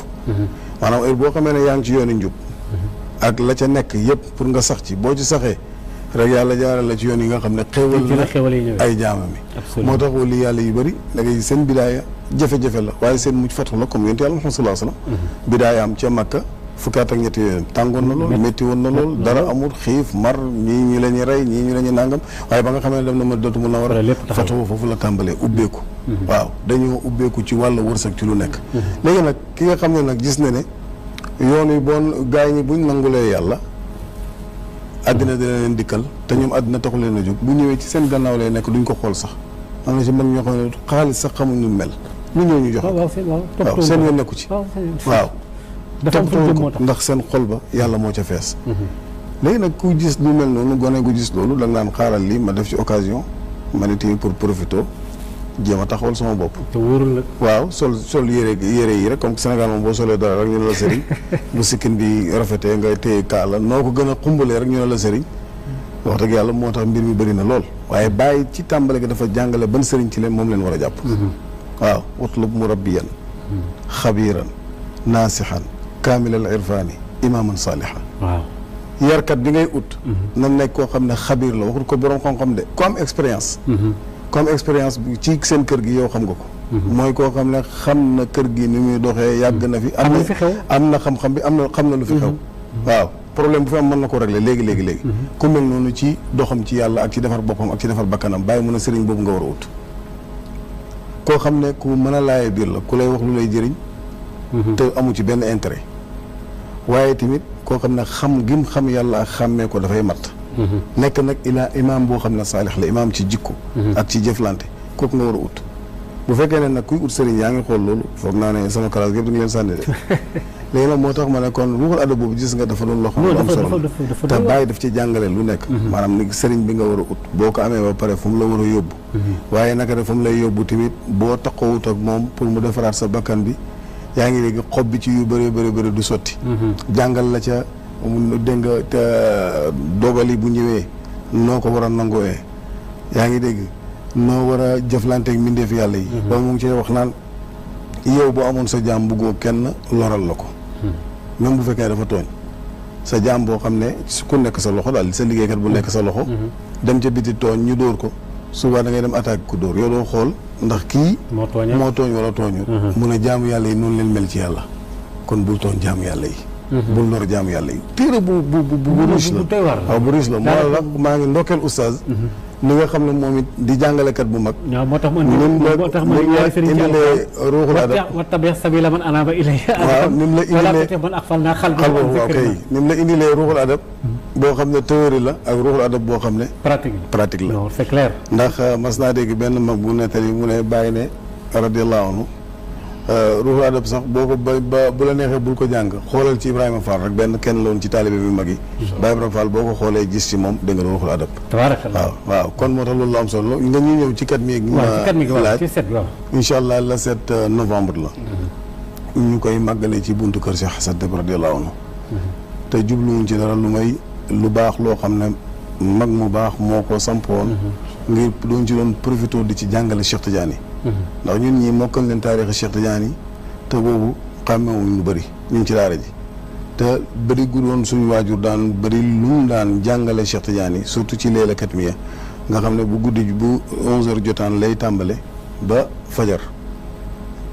maanaam heure boo xamee ne yaa ngi ci yooni njub ak la ca nekk yëpp pour nga sax ci boo ci saxee rek yàlla jaaral la ci yoon yi nga xam ne xéewal na ay jaamam yi moo tax wali yàlla yu bëri da ngay seen bidaaya jafe-jafe la waaye seen mujj fatu la comme yonent yàlla Muhammad sallallahu alayhi wasallam bidaaya am ca Makka fukkaat ak ñetti yoon tàngoon na lool métti woon na lool dara amul xiif mar ñii ñu la ñu rey ñii ñu la ñu nàngam waaye ba nga xamee ne dem na ma dootu mun na war a fatu foofu la tàmbalee ubbeeku waaw dañoo ubbeeku ci wàllu wërsëg ci lu nekk léegi nag ki nga xam ne nag gis na ne yoon yi bon gaay ñi buñ nangulee yàlla àddina dina leen dikkal te ñoom àddina taxu leen a jóg bu ñëwee ci seen gannaaw lay nekk duñ ko xool sax am na ci mag ñoo xam ne xaalis sax xamuñ ñu mel lu ñëw ñu jox waaw seen yoon nekku ci waaw ndax seen xol ba yàlla moo ca fees léegi nag ku gis lu mel noonu gone gu gis loolu da nga naan xaaral lii ma def ci occasion ma ne tamit pour profiter jéem a taxawal sama bopp te wóorul nag waaw sol yére yi rek comme Sénégal moom boo solee dara rek ñu ne la sëriñ bu sikkin bi rafetee nga téye kaala noo ko gën a xumbalee rek ñu ne la sëriñ wax dëgg yàlla moo tax mbir mi bëri na lool waaye bàyyi ci tàmbale gi dafa jàngale ban sëriñ ci leen moom leen war a jàpp waaw utlub murabbiyan xabiran naasixan kaamilal irfaani imaaman saalihan waaw yarkat bi ngay ut na nekk koo xam ne xabiir la waxut ko borom xam-xam de ku am expérience comme expérience bi ci seen kër gi yow xam nga ko mooy koo xam ne xam na kër gi ni muy doxee yàgg na fi am na xam-xam bi xam na lu fi xew waaw problème bu fi am mën na ko régler léegi ku mel noonu ci doxam ci yàlla ak ci defar boppam ak ci defar bakkanam bàyyi mun a sëriñ boobu nga war a ut koo xam ne ku mën a laaye biir la ku lay wax lu lay jëriñ te amu ci benn intérêt waaye tamit koo xam ne gim xam yàlla ak xàmmee ko dafay mat nekk nag imaam boo xam ne saalix la imaam ci jikko ak ci jëflante kooku nga war a ut bu fekkee ne nag kuy ut sëriñ yaa ngi xool loolu foog naa ne sama classe yëpp da nga leen sànni de léegi nag moo tax ma ne kon ruuxul adab boobu gis nga dafa doon loo xam ne am solo te bàyyi daf ci jàngale lu nekk maanaam ni sëriñ bi nga war a ut boo ko amee ba pare fu mu la war a yóbbu waaye naka de fu mu lay yóbbu tamit boo taxawut ak moom pour mu defaraat sa bakkan bi yaa ngi léegi xob bi ci yu bëri du sotti jàngal la ca dégg nga te dogali bu ñëwee noo ko war a nangooyee yaa ngi dégg noo war a jëflanteeg mbindeef yàlla yi ba mu ngi cee wax naan yow boo amoon sa jaam buggoo kenn loral la ko même bu fekkee dafa tooñ sa jaam boo xam ne ku nekk sa loxo daal sa liggéeykat bu nekk sa loxo dem ca biti tooñ ñu dóor ko souvent da ngay dem attaque ku dóor yow doo xool ndax kii moo tooñ wala tooñu mun a jaamu yàlla yi noonu leen mel ci yàlla kon bul tooñ jaamu yàlla yi bul lor jaamu yàlla yi téere bu riche la waaw bu riche la moo la maa ngi ndokkeel oustaz li nga xam ne moom it di jàngalekat bu mag moo tax ma indilee ruuxul adab wattabi' sabila man anaba ilayya waaw ni mu la indilee man aghfalna qalbahu waaw kay ni mu la indilee ruuxul adab boo xam ne théorie la ak ruuxul adab boo xam ne pratique la c'est clair ndax mas naa dégg benn mag bu nettali mu ne bàyyi ne radiyallahu anhu ruuxul adab sax boo ko ba bu la neexee bul ko jàng xoolal ci Ibrahima Fall rek benn kenn la woon ci taalibe bi mag yi Baye Ibrahima Fall boo ko xoolee gis ci moom dégg nga ruuxul adab waaw kon moo tax loolu am solo nga ñuy ñëw ci kat mi laaj incha allah la 7 novembre la ñu koy màggalee ci buntu kër Cheikh Hasan Deme radiyallahu anhu te jubluwuñ ci dara lu may lu baax loo xam ne mag mu baax moo ko sampoon ngir doon ci doon profité di ci jàngale Cheikh Tidiane ndax ñun ñii mokkal leen taarixi Cheikh Tidiane yi te boobu xàmmewuñ lu bëri ñu ngi ci daara ji te bëri gu doon suñu waajur daan bëri lu mu daan jàngale Cheikh Tidiane yi surtout ci leela katmiya nga xam ne bu guddi bu 11h jotaan lay tàmbale ba fajar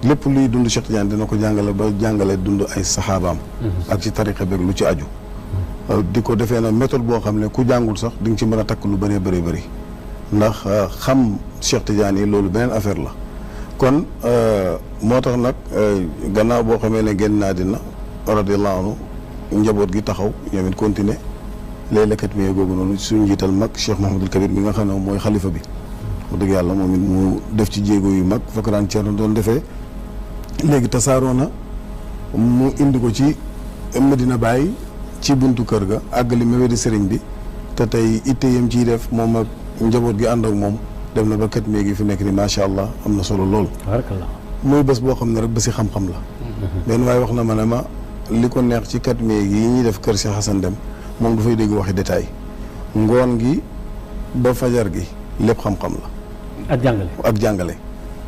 lépp luy dund Cheikh Tidiane dina ko jàngale ba jàngale dund ay saxaabaam ak ci tariqa beeg lu ci aju di ko defee na méthode boo xam ne ku jàngul sax di nga ci mën a takk lu bëree bëri ndax xam Cheikh Tidiane yi loolu beneen affaire la kon moo tax nag gannaaw boo xamee ne génn naa dina radiyallahu anhu njaboot gi taxaw ñoom it continuer laylakat mi googu noonu suñu njiital mag Cheikh Mouhamadul Kabir mi nga xam ne mooy xalifa bi wax dëgg yàlla moom it mu def ci jéego yu mag fa ko daan Ceerno doon defee léegi tasaaroo na mu indi ko ci Medina Baye ci buntu kër ga àggali mébé di sëriñ bi te tey itte yam ciy def moom ak njaboot gi ànd ak moom dem na ba kat mi gi fi nekk ni macha allah am na solo lool. barakallah. muy bés boo xam ne rek bési xam-xam la. benn waaye wax na ma ne ma li ko neex ci kat mi gi yi ñuy def kër Cheikh Hassan Deme moom dafay dégg waxi détail ngoon gi ba fajar gi lépp xam-xam la. ak jàngale.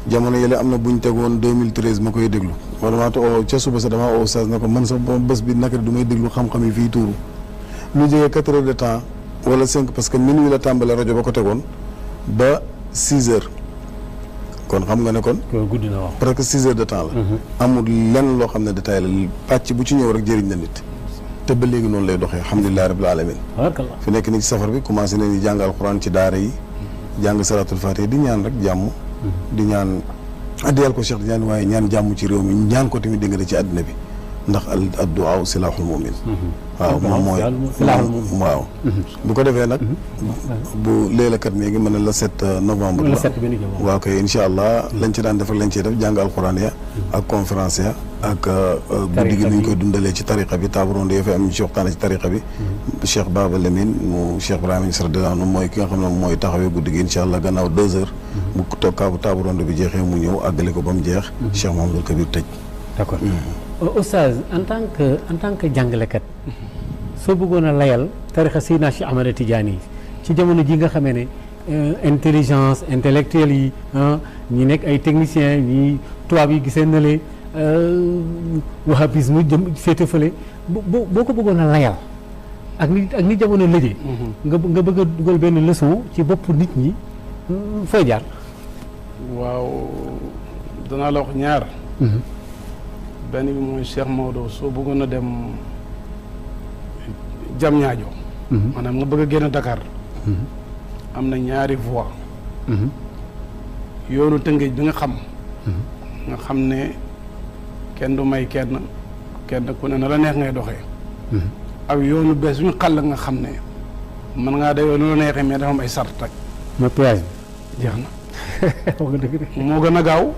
jamono yële am na buñ tegoon 2013 ma koy déglu wala maa o ca suba sa damaa oustaz na ko man sax bés bi naka du may déglu xam-xam yi fii tuuru lu jógee 4 heures de temps wala 5 parce que minuit la tàmbale rajo ba ko tegoon ba 6 heures kon xam nga ne kon guddi na wax presque 6 heures de temps la amul lenn loo xam ne détail la pàcc bu ci ñëw rek jëriñ na nit te ba léegi noonu lay doxee alhamdulilah rabbil alamin fi nekk ni ci safar bi commencé nañ di jàng alxuraan ci daara yi jàng salatul fatiha di ñaan rek jàmm di ñaan addiyal ko Cheikh di ñaan waaye ñaan jàmm ci réew mi ñaan ko tamit dégg nga ci àddina bi ndax ad du'a silahul mu'min waaw moom mooy waaw bu ko defee nag bu léelakat mi ngi mën a la 7 novembre la waaw kay incha allah lañ ci daan def ak lañ ciy def jàng alxuraan ya ak conférence ya ak guddi gi ñu koy dundalee ci tariqa bi table ronde yi fa am ñu ci waxtaane ci tariqa bi Cheikh Baba Lamine mu Cheikh Ibrahima Niass radiyallahu anhu mooy ki nga xam ne mooy taxawee guddi gi incha allah gannaaw 2 heures bu tokkaabu table ronde bi jeexee mu ñëw àggale ko ba mu jeex Cheikh Mouhamadoul Kabir tëj d'accord Oustaz en tant que jàngalekat soo bëggoon a layal tarixa Seydina Cheikh Ahmada Tidiane yi ci jamono ji nga xamee ne intelligence intellectuelle yi ñi nekk ay techniciens ñi tubaab yi gisee na le wahabisme jëm féete fële boo ko bëggoon a layal ak ni jamono lëjee nga bëgg a dugal benn leçon ci bopp nit ñi fooy jaar waaw danaa la wax ñaar benn bi mooy Cheikh Maodo soo bëggoon a dem jam ñaajo maanaam nga bëgg a génn Dakar am na ñaari voie yoonu Tëngéej bi nga xam ne kenn du may kenn ku ne na la neex ngay doxee ak yoonu bees bi ñu xàll nga xam ne mën ngaa dayoo nu la neexee mais dafa am ay sart rek ma péage bi jeex na moo gën a gaaw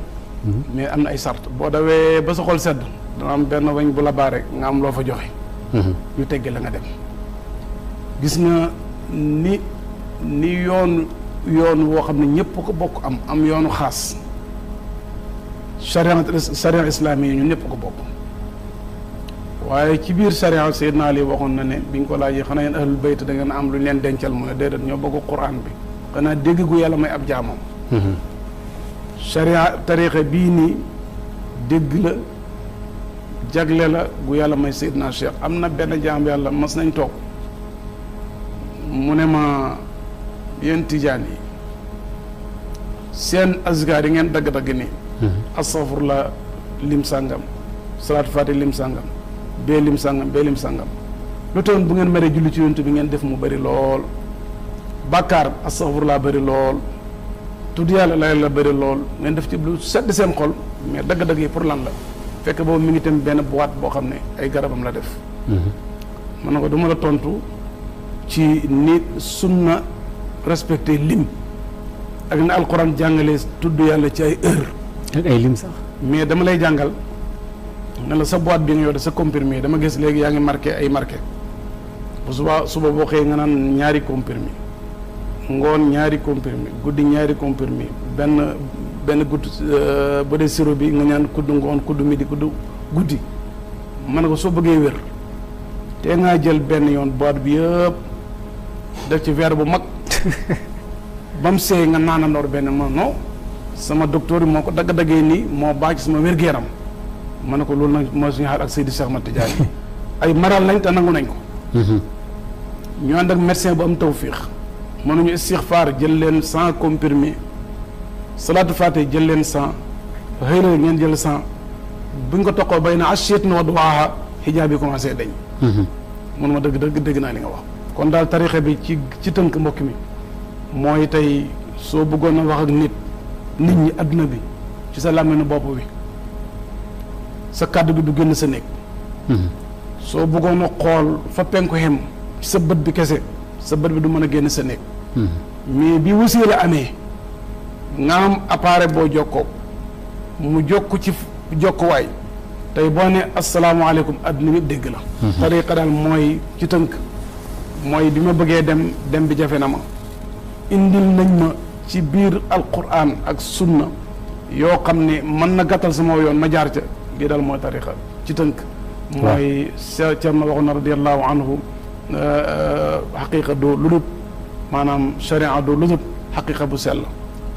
mais am na ay sart boo dawee ba sa xol sedd dana am benn wañ bu la baare nga am loo fa joxe ñu teggi la nga dem gis nga ni yoon woo xam ne ñëpp ko bokk am yoonu xaas charia islami yi ñun ñëpp ko bokk waaye ci biir charia Seydina Ali waxoon na ne biñ ko laajee xanaa yéen ahlul bayt da ngeen am lu ñu leen dencal mu ne déedéet ñoo bokk Qur'an bi xanaa dégg gu yàlla may ab jaamam charia tariqa bii nii dégg la jagle la gu yàlla may Seydina Cheikh am na benn jaam yàlla mas nañ toog mu ne ma yéen tijaan yi seen azkar yi ngeen dagg-dagg nii astaghfirullah lim sàngam salaatu faati lim sàngam bee lim sàngam lu tawoon bu ngeen meree julli ci yonent bi ngeen def mu bëri lool bàkkaar astaghfirullah bëri lool tudd yàlla la bëri lool ngeen def ci lu sedd seen xol mais dagg-dagg yi pour lan la fekk boobu mi ngi tam benn boîte boo xam ne ay garabam la def man na ko duma la tontu ci ni sunna respecté lim ak ne alquran jàngale tudd yàlla ci ay heure ak ay lim sax mais dama lay jàngal ne la sa boîte bi nga yor de sa comprimé dama gis léegi yaa ngi marqué ay marqué bu suba boo xëyee nga naan ñaari comprimé ngoon ñaari comprimé guddi ñaari comprimé benn gudd bu dee sirop bi nga ñaan kudd ngoon kudd midi kudd guddi man ko soo bëggee wér te ngaa jël benn yoon boîte bi yëpp def ci verre bu mag ba mu seey nga naanandoor benn ma non sama docteur yi moo ko dagg-daggee nii moo baax ci sama wér-gu-yaram ma ne ko loolu nag mooy suñu xaar ak Seydi Cheikh Ahmad Tidiane ay maral lañ te nangu nañ ko ñu ànd ak médecin bu am tawfiix mënuñu istixfaar jël leen 100 comprimé salaatu faate jël leen 100 xëy na ngeen jël 100 buñ ko toqoo bay na ashiat na wa duwaaha xijaab yi commencé dañ mun ma dëgg naa li nga wax kon daal tarixa bi ci tënk mbokk mi mooy tey soo bëggoon a wax ak nit ñi adduna bi ci sa làmmiñu bopp bi sa kàddu bi du génn sa néeg soo bëggoon a xool fa penku xem sa bët bi kese sa bët bi du mën a génn sa néeg mais bi wasiila amee nga am appareil boo jokkoo mu jokku ci jokkuwaay tey boo ne asalaamaaleykum adduna bi dégg la tariqa daal mooy ci tënk mooy bi ma bëggee dem bi jafe na ma indil nañ ma ci biir alquran ak sunna yoo xam ne mën na gàttal sama yoon ma jaar ca lii daal mooy tariqa ci tënk mooy Cerno waxoon na radiallahu anhu xaqiqa doo ludut maanaam sharia doo ludut xaqiqa bu sell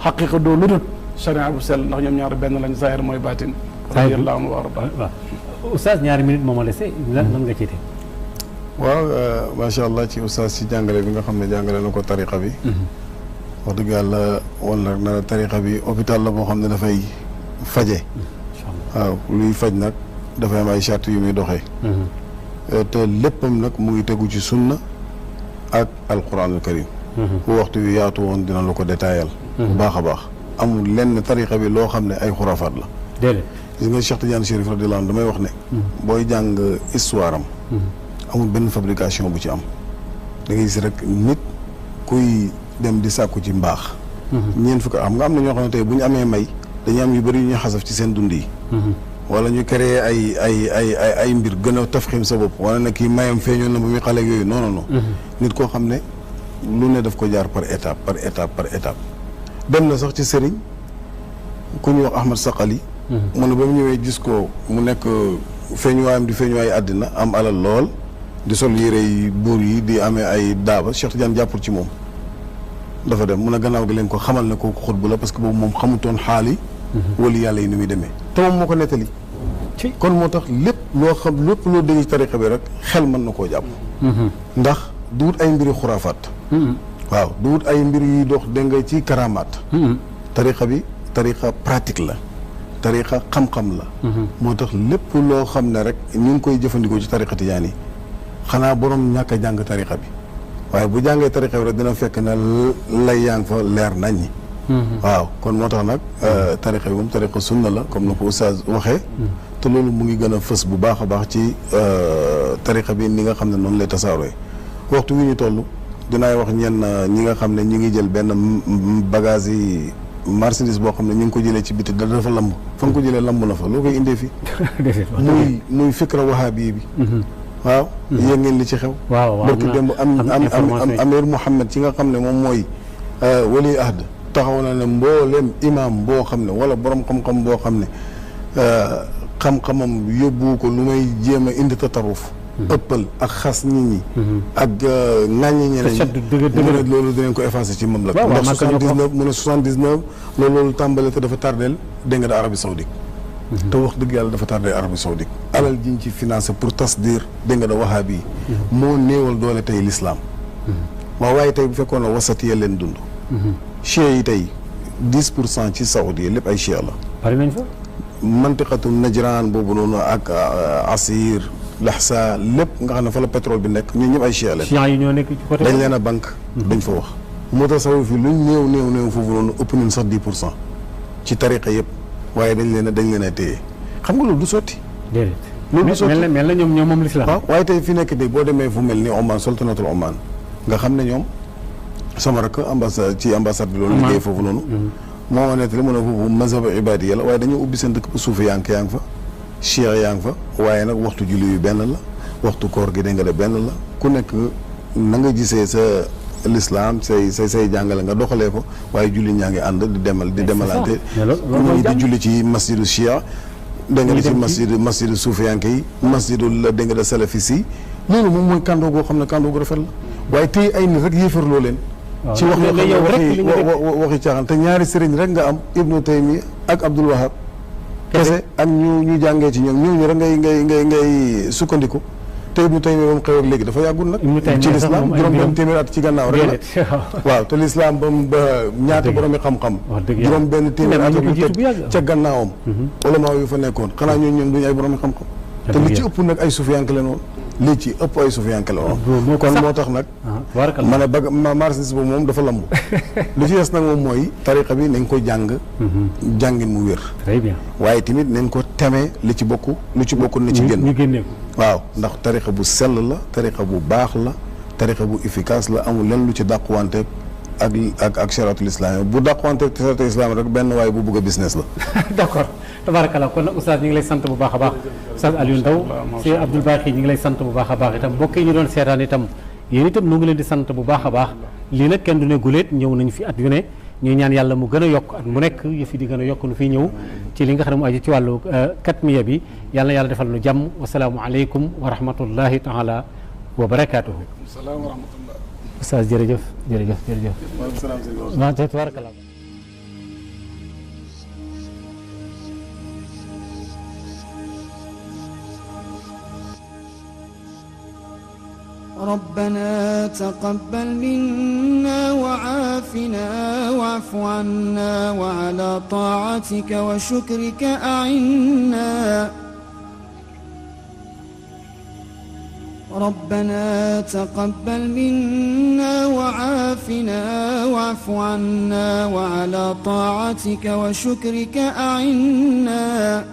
xaqiqa doo ludut sharia bu sell ndax ñoom ñaar benn lañ zahir mooy baatin radiyallahu anhu wa arda waaw oustaz ñaari minute moo ma dese lan nga ciite waaw macha allah ci oustaz ci jàngale bi nga xam ne jàngale na ko tariqa bi wax dëgg yàlla woon nag na tariqa bi hôpital la boo xam ne dafay faje waaw luy faj nag dafay am ay charte yu muy doxee te léppam nag mu ngi tegu ci sunna ak alquranul karim bu waxtu yu yaatu woon dina la ko détaayal bu baax a baax amul lenn tariqa bi loo xam ne ay xurafaat la déedéet gis nga Cheikh Tidiane Chérif radiyallahu anhu damay wax ne booy jàng histoire am amul benn fabrication bu ci am da ngay gis rek nit kuy dem di sàkku ci mbaax ñeent fukk am nga am na ñoo xam ne tey bu ñu amee may dañuy am yu bëri yu ñuy xasaf ci seen dund yi wala ñu créé ay mbir gën a tafxim sa bopp wala ne kii mayam feeñoon na ba muy xale yooyu non non non nit koo xam ne lu ne daf ko jaar par étape par étape dem na sax ci sëriñ ku ñuy wax Ahmad Saqali mu ne ba mu ñëwee gis ko mu nekk feeñuwaayam di feeñuwaay àddina am alal lool di sol yére yi buur yi di amee ay daaba Cheikh Tidiane jàppul ci moom dafa dem mun a gannaaw gi leen ko xamal ne kooku xutbu la parce que boobu moom xamutoon xaali wali yàlla yi ni muy demee te moom moo ko nettali kon moo tax lépp loo dégg ci tariqa bi rek xel mën na koo jàpp ndax du wut ay mbiri xuraafaat waaw du wut ay mbir yuy dox dégg nga ci karamaat tariqa bi tariqa pratique la tariqa xam-xam la moo tax lépp loo xam ne rek ñu ngi koy jëfandikoo ci tariqa tijaan yi xanaa borom ñàkk a jàng tariqa bi waaye bu jàngee tariqa bi rek dina fekk ne lay yaa ngi fa leer nañ ñi waaw kon moo tax nag tariqa bi moom tariqa sunna la comme na ko oustaz waxee te loolu mu ngi gën a fës bu baax a baax ci tariqa bi ni nga xam ne noonu lay tasaaroo waxtu wi ñu toll dinaay wax ñenn ñi nga xam ne ñu ngi jël benn bagage yi marchandise boo xam ne ñu ngi ko jëlee ci biti dafa lamb fa nga ko jëlee lamb na fa loo koy indee fii muy fikra wahabi bi waaw yéen ngeen li ci xew barki démb amir Mouhamed ci nga xam ne moom mooy wali ahd taxaw na ne mbooleem imam boo xam ne wala borom xam-xam boo xam ne xam-xamam yóbbu ko lu may jéem a indi tataruf ëppal ak xas nit ñi ak ŋàññi ñeneen loolu dinañ ko effacé ci moom la ndax 79 mu ne 79 loolu tàmbale te dafa tardeel dégg nga da Arabie Saoudite te wax dëgg yàlla dafa tardé Arabie Saoudite alal jiñ ci financé pour tasdir dégg nga da wahabi yi moo néewal doole tey l'islam waaye tey bu fekkoon na wasatiya leen dund chia yi tey 10% ci Saoudi lépp ay chia la bari nañ fa mantiqatu Najran boobu noonu ak Asir Laxsa lépp nga xam ne fa la pétrole bi nekk ñun ñëpp ay chia leen chia yi ñoo nekk ci côté dañ leen a banque dañ fa wax moo tax saw fi luñ néew foofu noonu ëpp nañ sax 10% ci tariqa yëpp waaye dañ leen a téye xam nga loolu du sotti déedéet loolu du sotti mel na ñoom moom l'islam waaw waaye tey fi nekk nii boo demee fu mel ni Oman sultanatul Oman nga xam ne ñoom sama rakk ambassade bi loolu liggéey foofu noonu moo ma nettali mu ne foofu mazhab ibadiya la waaye dañoo ubbi seen dëkk ba suufi yaa ngi fa cheikh yaa ngi fa waaye nag waxtu julli yu benn la waxtu koor gi dégg nga de benn la ku nekk na nga gisee sa l'islam say jàngale nga doxalee ko waaye julli ñaa ngi ànd di demalante ñu di julli ci masjidu chia dégg nga di ci masjidu suufiyanke yi masjidu la dégg nga de salafis yi loolu moom mooy kàndoo goo xam ne kàndoo gu rafet la waaye tey ay nit rek yéefarloo leen ci wax waxi caaxaan te ñaari sëriñ rek nga am Ibnu Taymiya ak Abdul Wahab kese ak ñu jàngee ci ñoom ñooñu rek ngay sukkandiku te Ibnu Taymiya ba mu xew ak léegi dafa yàggul nag ci lislaam juróom-benn téeméer at ci gannaaw rek la waaw te lislaam ba ñaata boroomi xam-xam juróom-benn téeméer at yu teg ca gannaawam ulama yu fa nekkoon xanaa ñoom duñu ay boroomi xam-xam te li ci ëpp nag ay sufiyanke leen woon lii ci ëpp ay sufiyanke la woon kon moo tax nag ma ne ba marxisme boobu moom dafa lamb lu ci des nag moom mooy tariqa bi nañ ko jàngin mu wér très bien waaye tamit nañ ko temee li ci bokk lu ci bokkul na ci génn ñu génne ko waaw ndax tariqa bu sell la tariqa bu baax la tariqa bu efficace la amul lenn lu ci dàquwante ak chariatul islam bu dàquwante chariatul islam rek benn waaye bu bëgg a business la. d'accord tabarakallah kon nag oustaz ñu ngi lay sant bu baax a baax oustaz Aliou Ndao si Abdoul Baqi ñu ngi lay sant bu baax a baax itam mbokk yi ñu doon seetaan itam yéen itam nu ngi leen di sant bu baax a baax lii nag kenn du ne guléet ñëw nañ fi at yu ne ñuy ñaan yàlla mu gën a yokk at mu nekk yëf yi di gën a yokk nu fiy ñëw ci li nga xam ne mu aju ci wàllu katmiya bi yàlla na yàlla defal nu jàmm wasalaamu aleykum wa rahmatullahi taala wa barakaatuhu. salaam wa rahmatullah. oustaz jërëjëf jërëjëf jërëjëf. waaleykum salaam. maa tabarakallah. ربنا تقبل منا وعافنا واعف عنا وعلى طاعتك وشكرك أعنا ربنا تقبل منا وعافنا واعف عنا وعلى طاعتك وشكرك أعنا